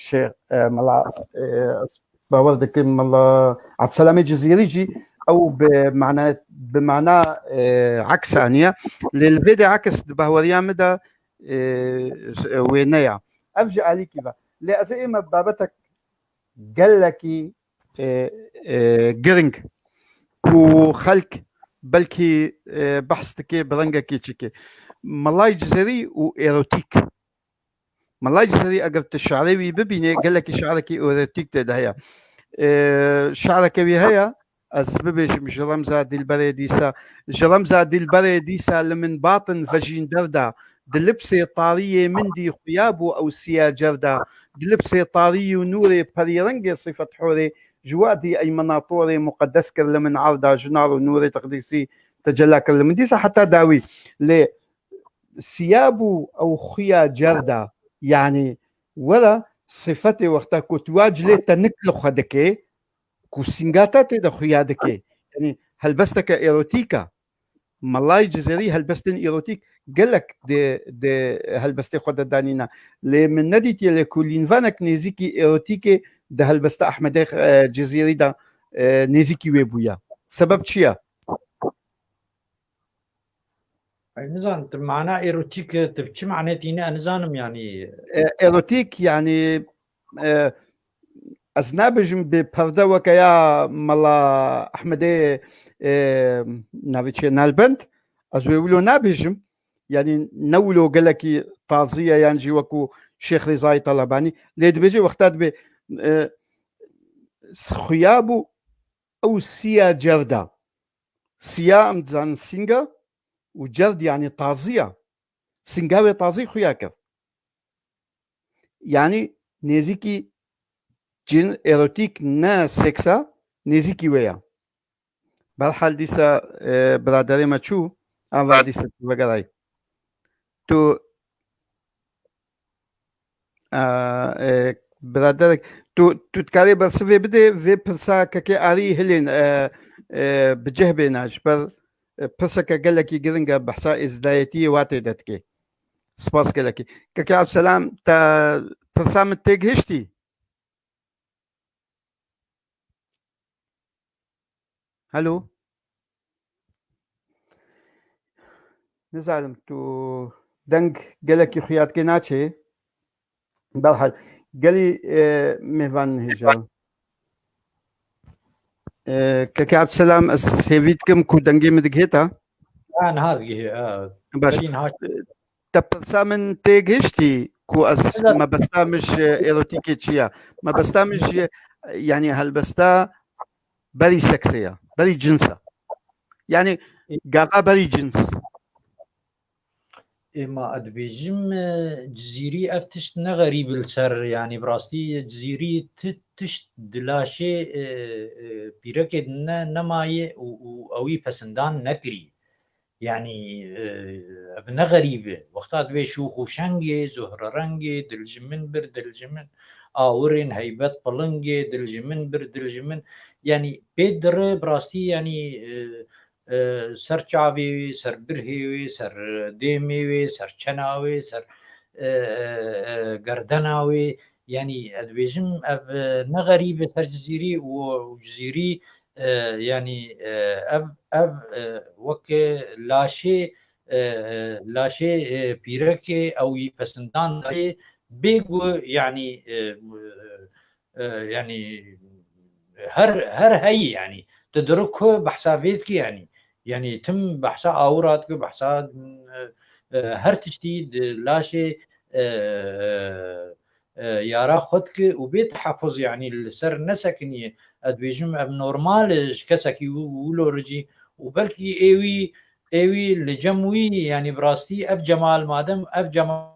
şê-, e, Mela, e, ez behwer dikim Mela Ebdselamê Cizîrî jî ew bi mana, bi mana, e, eks aniye. Lê li vê de eks di behweriya min de, e, wêne ya. Ev ji alîkî ve. Lê ez ê me babetek gelekî, e, e, giring ku xelk belkî, e, behs dike bi rengekî çike. Melay Cizerî û erotîk. Melay Cizerî eger tu şi'rê wî bibînê, gelekî şi'rekî erotîk tê de heye. E, şi'reke wî heye, ez bibêjim, ji remza dîlberê dîsa, ji remza dîlberê dîsa li min batin vejîn derda, di lipsê tariyê min dî xuya bû ew siya cerda, di lipsê tariyî û nûrê perîrengê sifet horê, ji we dî ey mina torê muqedes kir li min erda, ji nar û nûrê teqdîsî tecella kir li min. Dîsa heta dawî. Lê siya bû ew xuya cerda, yanî were sifetê wexta ku tu wa cilê tenik li xwe dike, ku sîngata tê de xuya dike. Yanî helbesteke erotîk e. Melayê Cizêrî helbestên erotîk gelek di, di helbestê xwe de danîne. Lê min nedîtiye lê ku lînvanek nêzîkî erotîkê di helbesta Ehmedê, e, Cizêrî de, e, nêzîkî wê bûye. Sebeb çi ye? Ay, nizanim, tu mana erotîk, tu bi çi mane tîne, ez nizanim, yanî. E, erotîk, yanî, e, ez nabêjim bi perde weke ya Mela Ehmedê, e, navê çi ye, Nalbend, ez wê wilo nabêjim. Yanî ne wilo gelekî tazî ye, yan jî wekû Şêx Rêzayê Talebanî. Lê dibêje wexta dibê, e, xuya bû ew siya cerda. Siya em dizanin sînga û cerd, yanî tazî ya. Sînga wê tazî xuya kir. Yanî nêzîkî cin, erotîk, ne seksa, nêzîkî wê ya. Berhal dîsa, e, biraderê me çû, an va dîsa tu vegerayî. Tu, a, e, biraderek, tu, tu dikarê bersivê bidê, vê pirsa kekê Arî hilên, e, e, bi cih bêne, ji ber, e, pirseke gelekî giring e, behsa êzidayetiyê watê de dike. Spas gelekî. Kekê Abdselam, te pirsa min têgihiştî? Helo? Nizanim, tu deng gelekî xuya dike naçê. Berhal, gelî, e, mêvan hêja. E, Keke Abdselam, ez hêvî dikim ku dengê min digihê te. Ha, niha digihê, ha. Baş. Berî niha. E, te pirsa min tê gihiştî ku ez Elbet. Mebesta min ji erotîkê çi ye? Mebesta min ji, yanî helbesta berî seksê ye, berî cins e. Yanî E- gava berî cins. Ê ma, ez dibêjim, e, Cizîrî ev tişt ne xerîb li ser, yanî bi rastî Cizîrî ti-, tişt di laşê, e, e, pîrekê din ne, nemaye û, û ewî pesindan nekirî. Yanî, e, ev ne xerîb e. Wexta divê şûx û şengê, zuhrerengê, dil ji min bir, dil ji min, awirên heybet pilingê, dil ji min bir, dil ji min. Yanî pê dire bi rastî, yanî, e, e, ser çavê wê, ser birhê wê, ser dêmê wê, ser çena wê, ser, e, e, e, gerdena wê. Yanî ez dibêjim ev, e, ne xerîb e ser Cizîrî û, û Cizîrî, e, yanî, e, ev, ev, e, weke laşê, e, e, laşê, e, pîrekê ew yî pesindan dayê bê ku, yanî, e, e, yanî her, her heyî yanî. Tu dirik ku behsa vê dikî yanî. Yanî tim behsa awira dike, behsa, e, e, her tiştî di laşê, e, e, yara xwe dike û bê tehefoz yanî li ser nesekiniye. Ez dibêjim ev normal e ji kesekî wi-, wilo re jî û belkî ê wî, ê wî li cem wî yanî bi rastî ev Cemal madem ev Cemal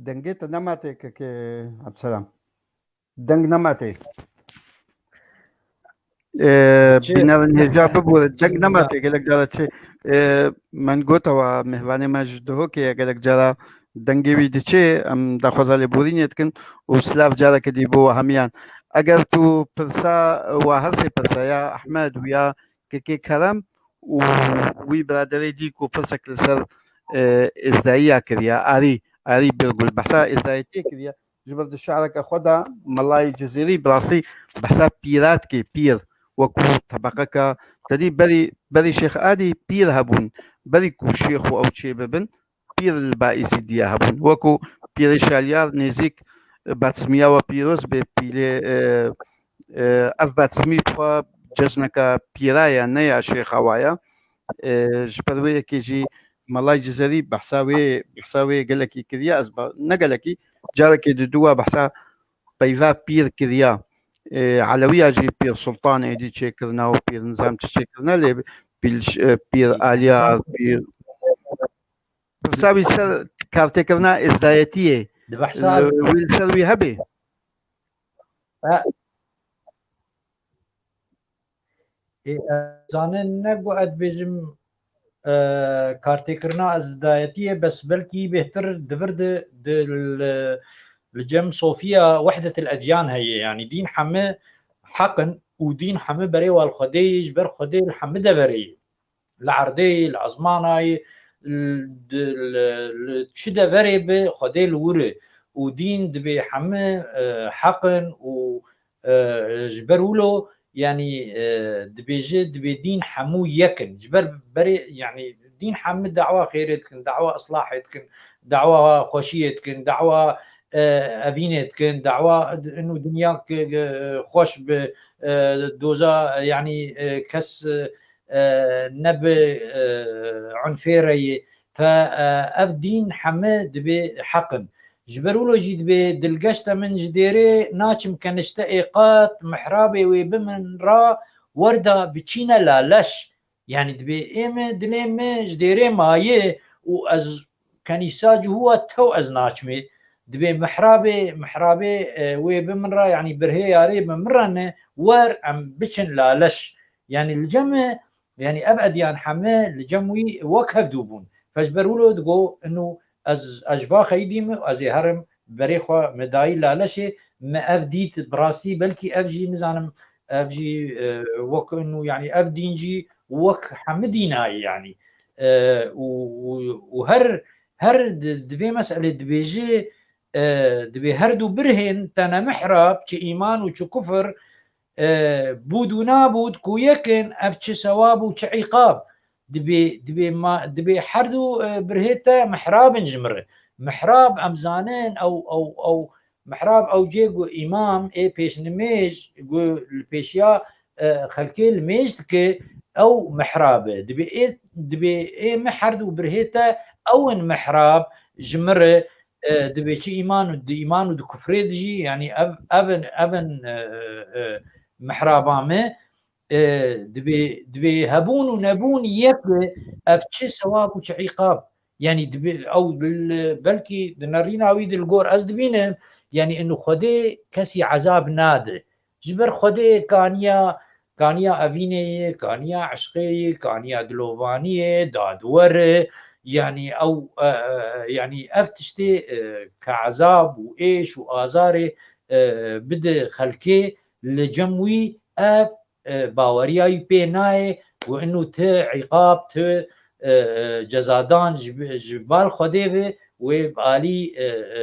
Dengê te nema tê kekê Ebselam. Deng nema tê. Ee, Çi? Bînerin hêja bibûre. Deng nema tê gelek cara çi. Ee, min gotewa mêvanê me ji Duhokê ye, gelek cara dengê wî diçê, em daxwaza lêborînê dikin û silav careke dî bo we hemiyan. Eger tu pirsa, wa her sê pirsa ya Ehmed û ya kekê Kerem û wî biraderê dî ku pirsek li ser, e, êzdayiya kiriya, Arî, Arî Birgul behsa êzdayetiyê kiriye. Ji ber di şi'reke xwe de Melayê Cizêrî bi rastî behsa pîra dike, pîr, wekû tebeqeka, te dî berî, berî Şêx Adî pîr hebûn, berî ku şêx û ew çê bibin, pîr li ba Êzîdiya hebûn. Wekû pîrê Şalyar nêzîk, e, Batsimiya we pîroz be, pîlê, e, e, ev Batsimî bi xwe cejneke pîra ye, ne ya şêxa wa ye. E, ji ber wê yekê jî Melay Cizerî behsa wê, behsa wê gelekî kiriye, ez ba-, ne gelekî, carekê di dû we behsa peyva pîr kiriya. E, Elewiya jî pîr Sultan êdî çêkirina û pîr nizam çi çêkirine, lê pîl, e, pîr Aliyar, pîr Pirsa wî ser kartêkirina êzdayetiyê, Di behsa e, wî li ser wî hebê? E, e, zanin ne ku ez dibêjim, e, kartêkirina êzdayetiyê, bes belkî bêhtir di vir de, di li, li cem sofiya wehdetil edyan heye. Yanî dîn hemi heq in û dîn hemi berê wa li Xwedê yê, ji ber Xwedê li hemi deverê yê. Li erdê yê, li ezmana yê, li, li, li çi deverê bi Xwedê li wir e û dîn dibê hemi, e, heq in û, e, ji ber wilo, yanî, e, dibêje, dibê dîn hemû yek in. Ji ber berê, yanî dîn hemi dawa xêrê dikin, dawa islahê dikin, dawa xweşiyê dikin, dawa, e, evînê dikin, dawa inu dinya ki, ki xweş bi, e, doza, yanî, e, kes, e, e, ne bi, e, unfê re yê. Fe, e, ev dîn heme dibê heq in. Ji ber wilo jî dibê dilgeşte min ji dêrê naçim kenişte ê qat mihrabê wê bi min ra werda biçîne laleş. Yanî dibê ê min dilê min ji dêrê maye û ez kenîsa cihûwa tew ez naçimê. Dibê mihrabê, mihrabê, e, wê bi min ra, yanî birhê yarê bi min ra ne, wer em biçin laleş. Yanî li cem me, yanî ev edyan heme li cem wî wek hevdû bûn. Fe ji ber wilo digo, inu ez, ez ji va xeyî dî me, ez ê herim berê xwe me dayî laleşê, me ev dît bi rastî, belkî ev jî nizanim, ev jî, e, wek inu, yanî ev dîn jî wek hemî dînayê, yanî, e, û, û, û her, her di, di vê meselê dibêje, e, dibê her du birhên te ne mihrab, çi îman û çi kufir, e, bûd û nabûd ku yek in, ev çi sewab û çi îqab. Dibê, dibê ma, dibê her du, e, birhê te mihrab in ji min re. Mihrab em zanin ew, ew, ew mihrab ew cê ku îmam ê pêşnimêj ku li pêşiya, e, xelkê limêj dike, ew mihrab e. Dibê ê, dibê ê min her du birhê te ew in mihrab ji min re, e, dibê çi îman û di îman û di kufrê de jî, yanî ev, ev in, ev in, e, e, mihraba me, e, dibê, dibê hebûn û nebûn yek e, ev çi sewab û çi îqab. Yanî dibê, ew li, belkî di nerîna wî de li gor ez dibînim, yanî inu Xwedê kesî ezab nade. Ji ber Xwedê kaniya, kaniya evînê ye, kaniya eşqê ye, kaniya dilovaniyê, dadwer e, yanî ew, e, e, yanî ev tiştê, e, ke ezab û êş û azarê, e, bide xelkê, li cem wî ev, e, baweriya wî pê nayê ku inu ti îqab, ti, e, e, cezadan ji, ji bal Xwedê ve wê bi alî, e, e,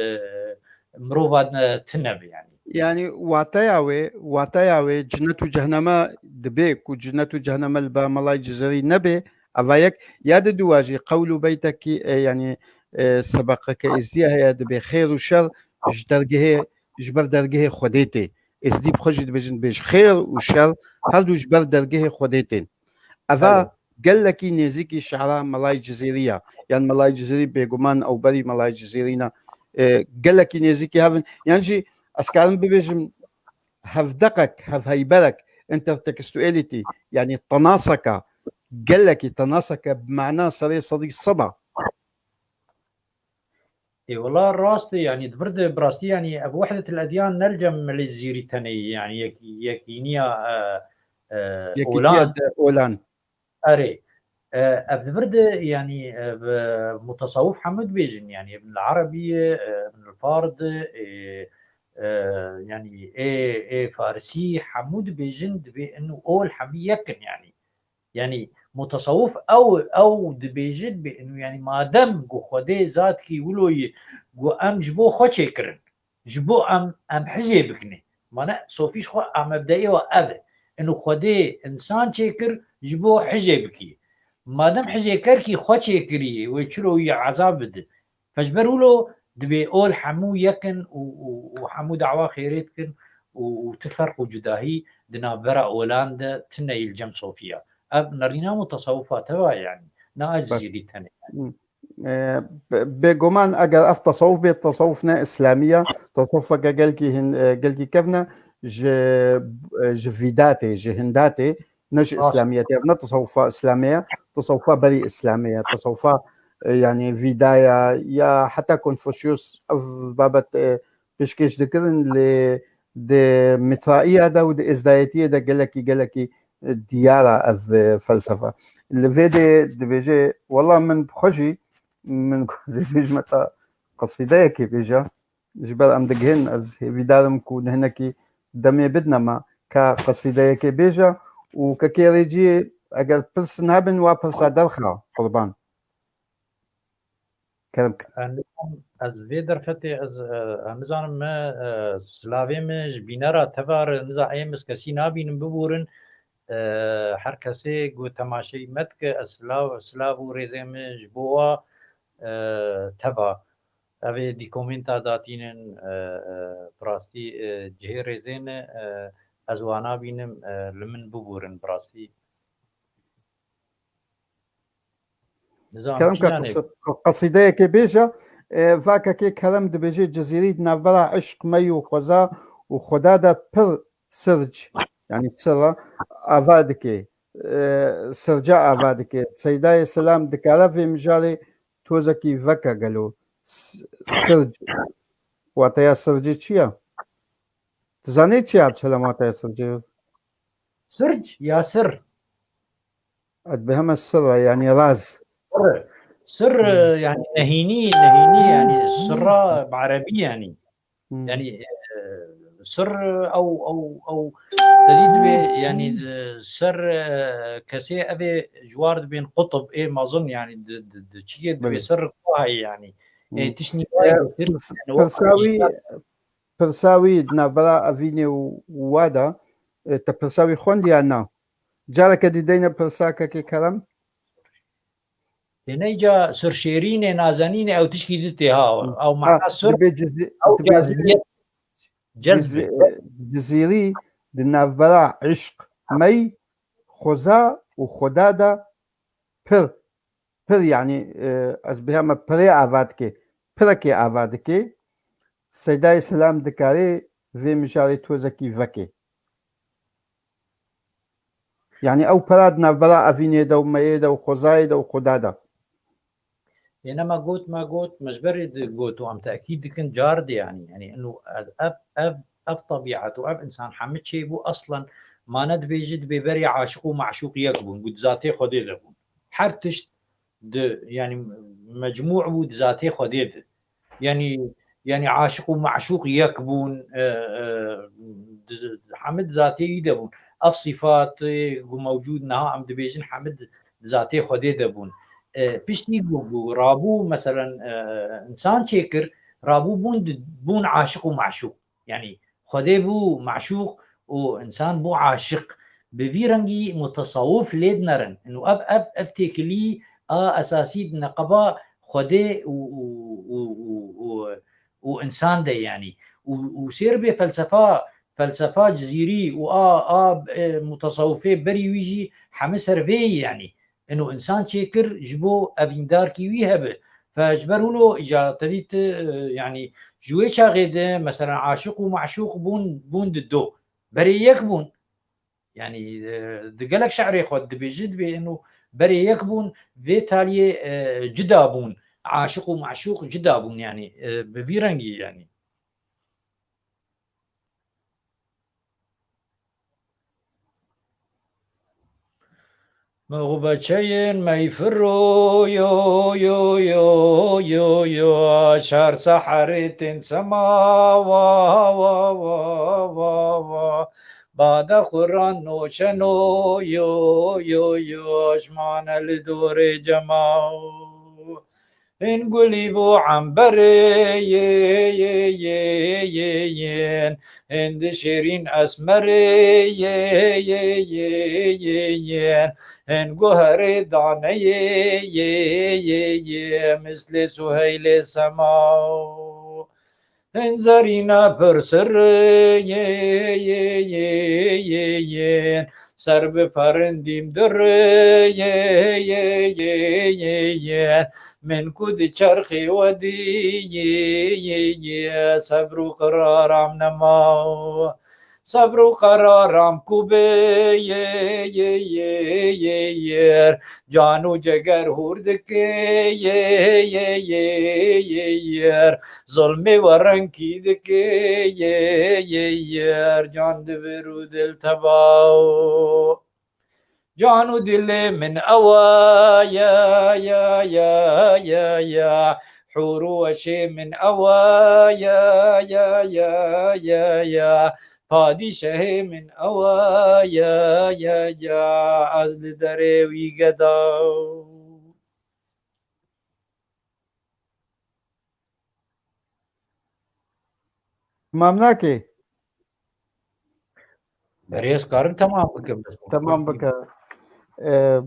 mirovan, e, tune be yanî. Yani wateya wê, wateya wê cinet û cehneme dibe ku cinet û cehneme li ba Melayê Cizîrî nebe, eva yek, ya di dua jî qewl û beytekî, e, yani, e, sebeqeke êzdiya heye, dibe xêr û şer ji dergehê, ji ber dergehê Xwedê tê. Êzdî bi xwe jî dibêjin, dibêj xêr û şer her du ji ber dergehê Xwedê tên. Eva Belê. gelekî nêzîkî şehra Melayê Cizîrî ya. Yan Melayê Cizîrî bêguman ew berî Melayê Cizîrî ne. E, gelekî nêzîkî hev in. Yan jî ez karim bibêjim hevdeqek, hevheyberek, intertextuality, yani tenaseka, gelekî tenaseke bi mana serê sedî seda. Ê wela rast e, yani di vir de bi rastî yani ev wehdetil edyan ne li cem Melê Cizîrî tenê ye, yani yek, yekîniya, e, e, Yekîtiya olan. de olan. Erê. E, ev di vir de yani, e, bi mutasawif hemû dibêjin, yani Ibn el Arabi, e, Ibn el Farid, e, e, yani ê, ê Farisî hemû dibêjin, dibê inu ol hemî yek in yani. Yani mutasawif ew, ew dibêje, dibê inu yani madem ku Xwedê zatkî wilo ye ku em ji bo xwe çêkirin, ji bo em, em hijê bikinê. Mane sofî ji xwe a mebdeê wa ev e. Inu Xwedê insan çêkir ji bo hijê bikî. Madem hijêkerkî xwe çêkirî, wê çiro wî ezab bidi. Ji ber wilo dibê ol hemû yek in û, û, û hemû dawa xêrê dikin û, û tu ferq û cudahî di navbera olan de tune yî li cem sofiya. Ev nerîna mutasawufa teva yani. Ne a Bes. Cizîrî tenê. Hmm. E, be-, bêguman eger ev tasawuf bê, tasawuf ne îslamî ye, tasawufeke gelkî hin-, e, gelkî kevne ji, e, ji vîdatê, ji hindatê, ne ji Rast. îslamiyetê, ev ne tasawufa îslamê ye, tasawufa berî îslamê ye, tasawufa, e, yani vîda ya, ya heta Konfusyus ev babet, e, pêşkêş dikirin, lê di Mitraiya de û di Êzdayetiyê de gelekî, gelekî, e, diyar e ev, e, felsefe. Li vê de dibêje, wela min bi xwe jî, min dibêjime te qesîdeyekê bêje, ji ber em digihên, ez hêvîdar im ku di hinekî demê bidine me, ka qesîdeyekê bêje û kekê Rêciyê eger pirsin hebin, wa pirsa derxe, qurban. Kerem kir. Ez nizam-, ez vê derfetê, ez, e, ez nizanim me, e, silavê min ji bînera teva re niza ê min kesî nabînim bibûrin. E, her kesê ku temaşeyî me dike, ez silav, silav û rêzê min ji bo wa, e, teva. Ev ê dî komenta datînin, e, e, bi rastî, e, cihê rêzê ne, e, ez wana bînim, e, li min bibûrin bi rastî. Nizam Kerem çi ka nane? qes-, qesîdeyekê bêje, e, vakekê Kerem dibêje, Cizîrî di navbera eşq, mey û xweza û xweda de pir sirc, yani sirra ava dike, e, sirca ava dike. Seydayê Selam dikare vê mijarê tozekî veke gelo? S-, sirc, wateya sircê çi ye? Dizanî çi ye, Abdulselam, wateya sircê? Sirc ya sir? Ez bi heme sir e, yani raz. Sir. Sir, Hmm. e, yani nehînî, nehînî yani sirra bi erebî yani. Hmm. Yani, e, sir ew, ew, ew tedî dibê yani, e, ser, e, kesê ev ê ji war dibên qutb ê mezin yani di, di, di çiyê dibê Belê. Sir wahayê yani. E, Hmm. tiştnî E, wayê gotir, pirs-, yani, wek pirsa wî, işler. Pirsa wî di navbera evînê û wa de, e, te pirsa wî xwend ya na? Careke dî deyne pirsa kekê Kerem. Têne îca sirşêrînê, nazenînê ew tişkî di tê ha. Hı. Ew Ha, mana sir, dibê cizî-, ew dibê cezbiyet. Cezbi. Cizî-, Cizîrî di navbera îşq, mey, xweza û xweda de pir, pir, yani, e, ez biheme pirê ava dike, pirekê ava dike, Seydayê Selam dikarê vê mijarê tozekî veke. Yani ew pira di navbera evînê de û meyê de û xwezayê de û xweda de. Yê nema got, me got, me ji berê di got û em tekîd dikin car de yani. Yani inu ev, ev, ev tebiat û ev insan hemî çêbû, aslen mane dibêjî dibê berê aşiq û meşûq yek bûn, ku di zatê Xwedê de bûn. Her tişt di, yani mecmû bû di zatê Xwedê de. Yani, yani aşiq û meşûq yek bûn, e, e, di, hemî di zatê wî de bûn. Ev sîfat, e, ku mewcûd niha em dibêjin hemî di, di zatê Xwedê de bûn. E, piştî ku, ku rabû, meselen, e, insan çêkir, rabû bûn di, bûn aşiq û meşûq. Yani Xwedê bû meşûq û însan bû aşiq. Bi vî rengî mutasawif lê dinerin. Û ev, ev, ev têkilî a esasî di neqeba Xwedê û, û, û, û, û, û însan de, yanî. Û, û sêr bê felsefa, felsefa Cizîrî û a, a, e, mutasawifê berî wî jî hemî ser vê yî, yanî. Ino însan çêkir ji bo evîndarkî wî hebe. Fe ji ber wilo îca te dît, e, yanî ji wê çaxê de, meselen, aşiq û meşûq bûn, bûn di do. Berê yek bûn. Yanî, e, di gelek şe'rê xwe dibêje, dibê ino berê yek bûn, vê taliyê, e, cida bûn. Aşiq û meşûq cida bûn, yanî, e, bi vî rengî, yanî. Mixbeçeyên meyfiro yo, yo, yo, yo, yo, şer seherê tên sema, wa, wa, wa, wa, wa. Bade xuran noşeno yo, yo, yo, şmane li dorê cema. Hin gulî bû emberê yê, yê, yê, yê, yên. Hin di şêrîn esmerê yê, yê, yê, yê, yên. Hin guherê daneyê yê, yê, yê, mislê Suheylê sema. Hin zerîna pir sirrê yê, yê, yê, yê, yên. Ser bi perindîm dirê yê, yê, yê, yê, yên. Min ku di çerxê we dî yê, yê, yê, sebr û qeraram nema. Sebr û qeraram ku bê yê, yê, yê, yê, yê. Can û ceger hûr dike yê, yê, yê, yê, yê. Zulmê we renkî dike yê, yê, yê. Can di vir û dil teba. Can û dilê min ewa ya, ya, ya, ya, ya. Hûr û weşê min ewa ya, ya, ya, ya, ya. Padîşehê min ewa ya, ya, ya. Ez li derê wî geda. Tamam nake. Berê ez karim temam bikim. Temam bike. Ee,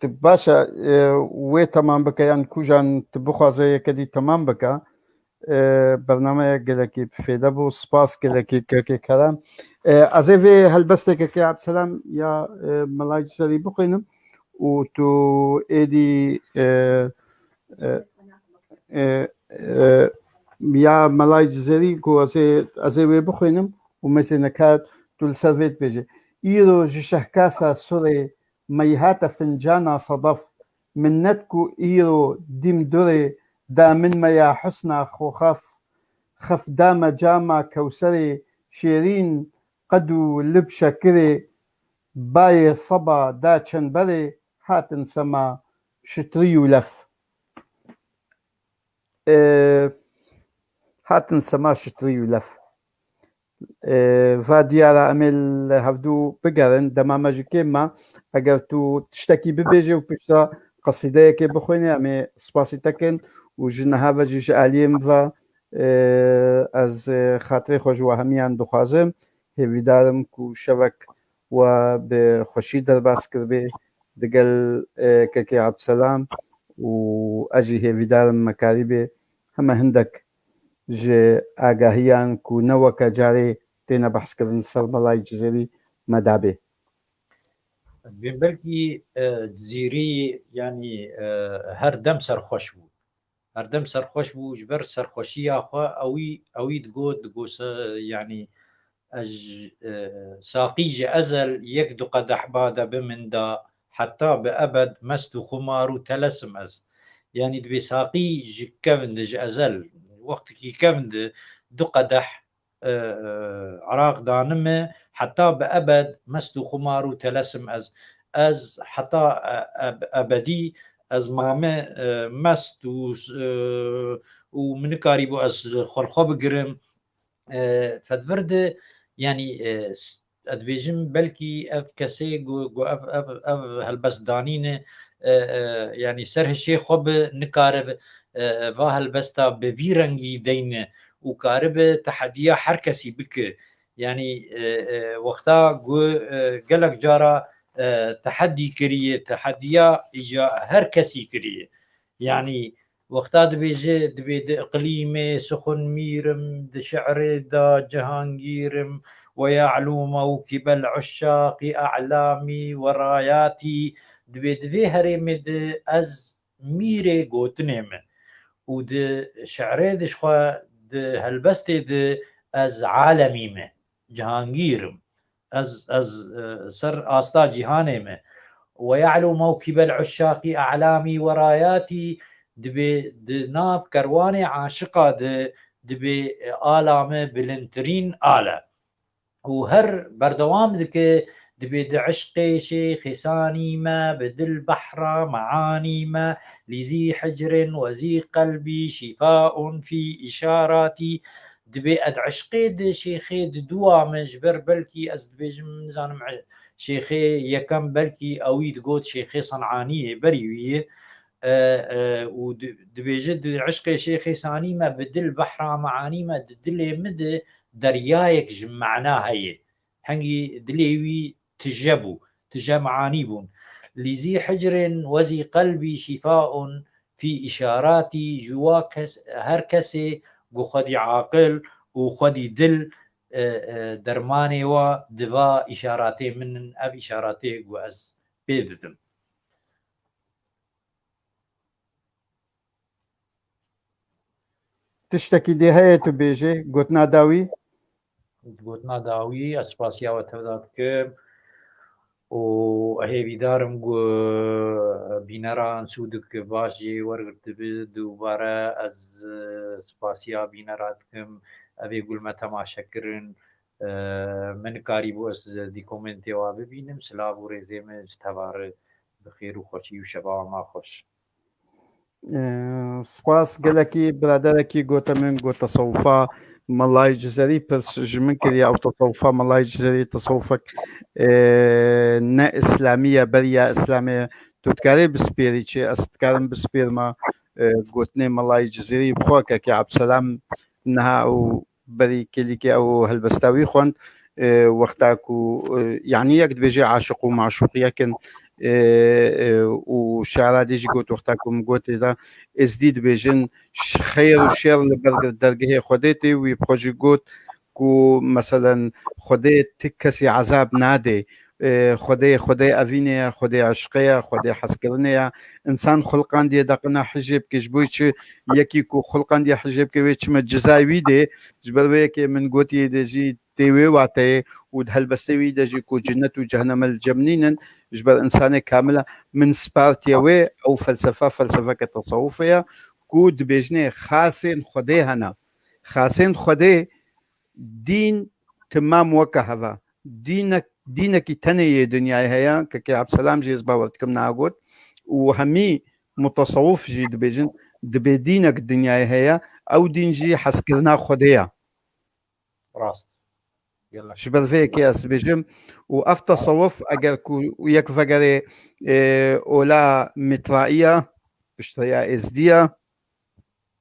tu baş e, ee, wê temam bike, yan kujan tu bixwaze yeke dî temam bike. Ee, bernameya gelekî bi fêde bû. Spas gelekî kekê Kerem. Ee, ez ê vê helbestê kekê Abdselam ya, ee, Melay Cizerî bixwînim û tu êdî, ee, e, e, e, ya Melay Cizerî ku ez ê, ez ê wê bixwînim û mêzê nika tu li ser vê dibêje. Îro ji şehkasa surê meyhate fincana sedef, minnet ku îro dîm durê da min meya husna xo xef, xef da me cama kewserê şêrîn qed û lib şekirê bayê seba da çemberê hatin sema şitrî û lef. E, hatin sema şitrî û lef. E, va diyara em ê li hevdû bigerin, dema me ji kêm ma. Eger tu tiştekî bibêje û pişta qesîdeyekê bixwîne, em ê spasî te kin û ji niha ve jî ji aliyê min ve, e, ez, e, xatirê xwe ji we hemiyan dixwazim. Hêvîdar im ku şevek we bi xweşî derbas kiribê digel, e, kekê Abdselam û ez jî hêvîdar im me karîbê heme hindek ji agahiyan ku ne weke carê têne behskirin ser Melayê Cizêrî me dabê. Belkî, e, Cizîrî, yanî, e, her dem serxweş bû. Her dem serxweş bû, ji ber serxweşiya xwe ewî, ewî digot, digot se-, yanî, ez, e, saqî ji ezel yek du qedeh bade bi min da, heta bi ebed mest û xumar û telesim ez. Yanî dibê saqî ji kevin de, ji ezel, wextekî kevin de du qedeh, e, e, Iraq danime, heta bi ebed mest û xumar û telesim ez. Ez heta, e, eb-, ebedî ez mame, e, mest û, e, û min nikarîbû ez xwe li xwe bigirim. E, fedvir de, yanî, e, s-, ez dibêjim belkî ev kesê ku, ku ev, ev, ev helbest danîne, e, e, yanî ser hişê xwe bi nikare, e, e, va helbesta bi vî rengî deyne û karibe tehediya her kesî bike. Yanî, e, e, wexta ku, e, gelek cara, e, tehedî kiriye, tehediya îca her kesî kiriye. Yanî, wexta dibêje, dibê di iqlîmê sixunmîr im, di şi'rê de cihangîr im, ويعلو موكب العشاق أعلامي وراياتي، dibê di vê herêmê de ez mîrê gotinê me. Û di şi'rê de ji xwe, di helbestê de ez alemî me, cihangîr im. Ez, ez, e, ser asta cîhanê me. ويعلو موكب العشاق أعلامي وراياتي، dibê di nav kerwanê aşiqa de dibê, e, ala me bilindtirîn al e. Û her berdewam dike, dibê di eşqê şêxê sanî me, bi dil behra meanî me, lîzî hicrin wezî qelbî şîfaun fî îşaratî. Dibê ez eşqê di şêxê di dûa me, ji ber belkî ez dibêjim, nizanim, e, şêxê yekem belkî ewî digot şêxê Senaniyê berî wî ye. E, e, û di-, dibêje di eşqê şêxê sanî me, bi dil behra meanî me, di dilê min de deryayek ji mana heye. Hengî dilê wî tije bû, tije meanî bûn. Lîzî hicrin wezî qelbî şîfaun fî îşaratî, ji wa kes, her kesê ku xwedî aqil û xwedî dil, e, e, dermanê wa diva îşaratê min in, ev îşaratê ku ez pê didim. Tiştekî dê heye tu bêjê, gotina dawî? Gotina dawî, ez spasiya we tevda dikim û hêvîdar im ku bîneran sûdek baş jê wergirtibe. Dubare ez, e, spasiya bînera dikim. Ev ê gul me temaşe kirin. E, min nikarîbû ez dîkomentê wa bibînim. Silav û rêzê min ji tevare bi xêr û xweşî û şeva we ma xweş. Ee, spas gelekî biraderekî gote min, got, "Tesewufa Melayê Cizerî pirs ji min kiriye, ew tesewufa Melayê Cizerî tesewufek, ee, ne îslamî ye, beriya îslamê ye. Tu dikarê bispêrî çi? Ez dikarim bispêrma, ee, gotinê Melayê Cizerî bi xwe, kekê Ebselam niha û berî kêlîkê ew helbesta wî xwend, e, wexta ku, e, yanî yek dibêje aşiq û maşûq yek in, e, e, û şara dê jî got, wexta ku min gotê de, êzdî dibêjin, ş-, xeyr û şer li ber dergehê Xwedê tê, wî bi xwe jî got ku, meselen, Xwedê ti kesî ezab nadê, e, Xwedê, Xwedê evînê ye, Xwedê eşqê ye, Xwedê hezkirinê ye. Însan xulqandiye deqina hijê bike, ji bo çi yekî ku xulqandiye hijê bike, wê çime cizayê wî dê, ji ber wê yekê min gotiye de jî tê wê wateyê û di helbestê wî de jî ku cinet û cehenneme li cem nînin, ji ber însanê kamil e, min spartiye wê, ew felsefa, felsefeke tesewufê ye ku dibêjinê xasên Xwedê hene. Xasên Xwedê dîn timam weke heva. Dînek, dînekî tenê yê dinyayê heye, kekê Ebselam jî ez bawer dikim niha got. Û hemî mutasewif jî dibêjin, dibê dînek dinyayê heye, ew dîn jî hezkirina Xwedê ye. Rast. Yallah. Ji ber vê yekê ez dibêjim. Û ev tesewif eger ku yek vegerê, e, ola Mitraiya, piştreya Êzdiya,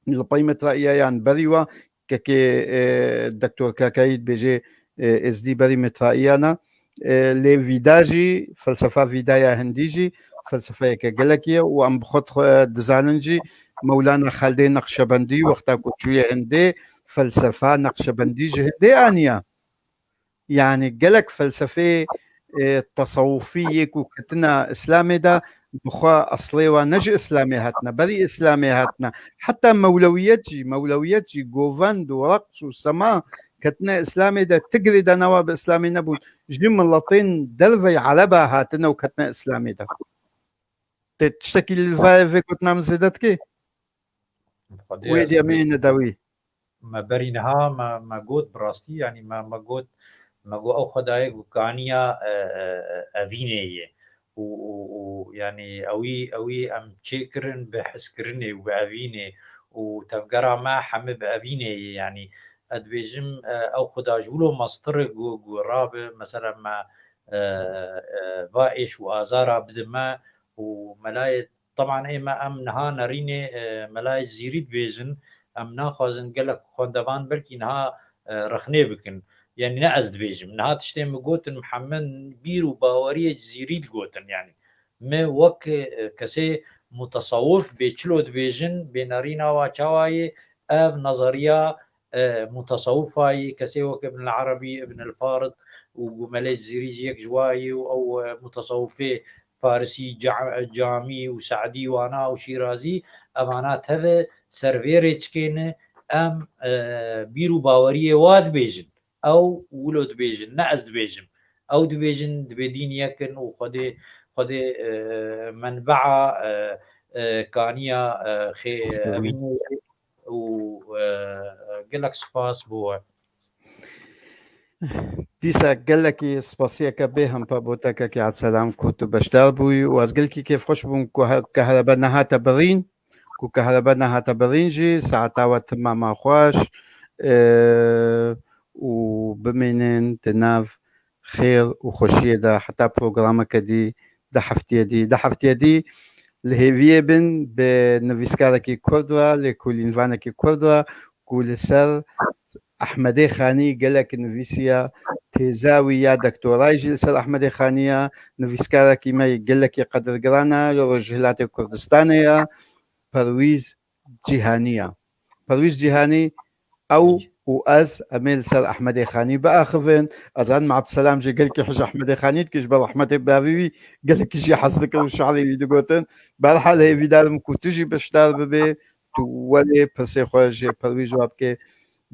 li pey Mitraiya yan berî wa, kekê, e, Doktor Kakayî dibêje, e, Êzdî berî Mitraiya ne. E, lê Vîda jî, felsefa Vîda ya Hindî jî felsefeyeke gelekî ye û em bi xwe dixwe-, dizanin jî Mewlana Xaldê Neqşebendî wexta ku çûye Hindê, felsefa Neqşebendî ji Hindê aniya. Yanî gelek felsefê, e, tesewufî yê ku ketine Îslamê de, bi xwe eslê wan ne ji Îslamê hatine, berî Îslamê hatine. Heta mewlewiyet jî, mewlewiyet jî, govend û reqs û sema ketine Îslamê de, ti girêdana wa bi Îslamê nebûn. Ji miletên derveyî Ereba hatine û ketine Îslamê de. Tê tiştekî li vê, vê gotina min zêde dikê? Xwedê Wê ez diye bê-, me yê nedawî. Me berî niha me, me got bi rastî, yanî me, me got, me got ew Xwedayê ku kaniya, e, e, e, evînê ye. Û, û, û, yanî ewî, ewî em çêkirin bi hezkirinê û bi evînê û tevgera me hemî bi evînê ye. Yanî ez dibêjim, e, ew Xweda ji wilo mestir e ku, ku rabe, mesela me, e, e, va êş û azara bide me û melayê Teban ê me em niha nerînê, e, Melayê Cizîrî dibêjin, Em naxwazin gelek xwendevan belkî niha e, rexnê bikin. Yanî ne ez dibêjim. Niha tiştê min gotin, Mihemed bîr û baweriyê Cizîrî digotin. Yanî me wek e, kesê mutesawif bê çilo dibêjin, bê nerîna wa çawa yê, ev nazariya e, mutesawifayî, kesê wek Ibn el-Arabi, Ibn el-Farid û Gumelê Cizîrî jî yek ji wa yê û ew e, mutesawifê Farisî, Ca-, Camî û Se'dî, wana û Şîrazî, evana teve ser vê rêçikê ne, em e, bîr û baweriyê wa dibêjin. Ew wilo dibêjin, ne ez dibêjim. Ew dibêjin, dibê dîn yek in û Xwedê, Xwedê e, menbea e, e, kaniya e, xê, e, evînê ye û e, gelek spas bo we. Dîsa gelekî spasiyeke bê hempa bo te kekê Ebdselam ku tu beşdar bûyî û ez gelkî kêfxweş bûm ku he-, kehrebe nehate birîn, ku kehrebe nehate birîn jî saeta we timama xweş e, û bimînin di nav xêr û xweşiyê de heta programeke dî di heftiyê dî. Di heftiyê dî li hêviyê bin bi nivîskarekî Kurd re, lêkolînvanekî Kurd re ku li ser Ehmedê Xanî gelek nivîsiya têza wî ya doktorayê jî li ser Ehmedê Xanî ya, nivîskarekî me gelekî qedirgiran e, li Rojhilatê Kurdistanê ye, Perwîz Cîhanî ye. Perwîz Cîhanî, ew û ez, em ê li ser Ehmedê Xanî biaxivin. Ez zanim Ebdselam jî gelkî hej Ehmedê Xanî dike, ji ber rehmetê bavê wî gelekî jî hez dikir û şi'rê wî digotin. Berhal hêvîdar im ku tu jî beşdar bibê, tu werê pirsê xwe ji Perwîz wa bikê.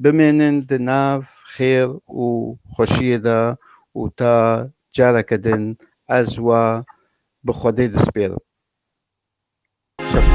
Bimênin di nav xêr û xweşiyê de û ta careke din ez wa bi Xwedê dispêrim. Şev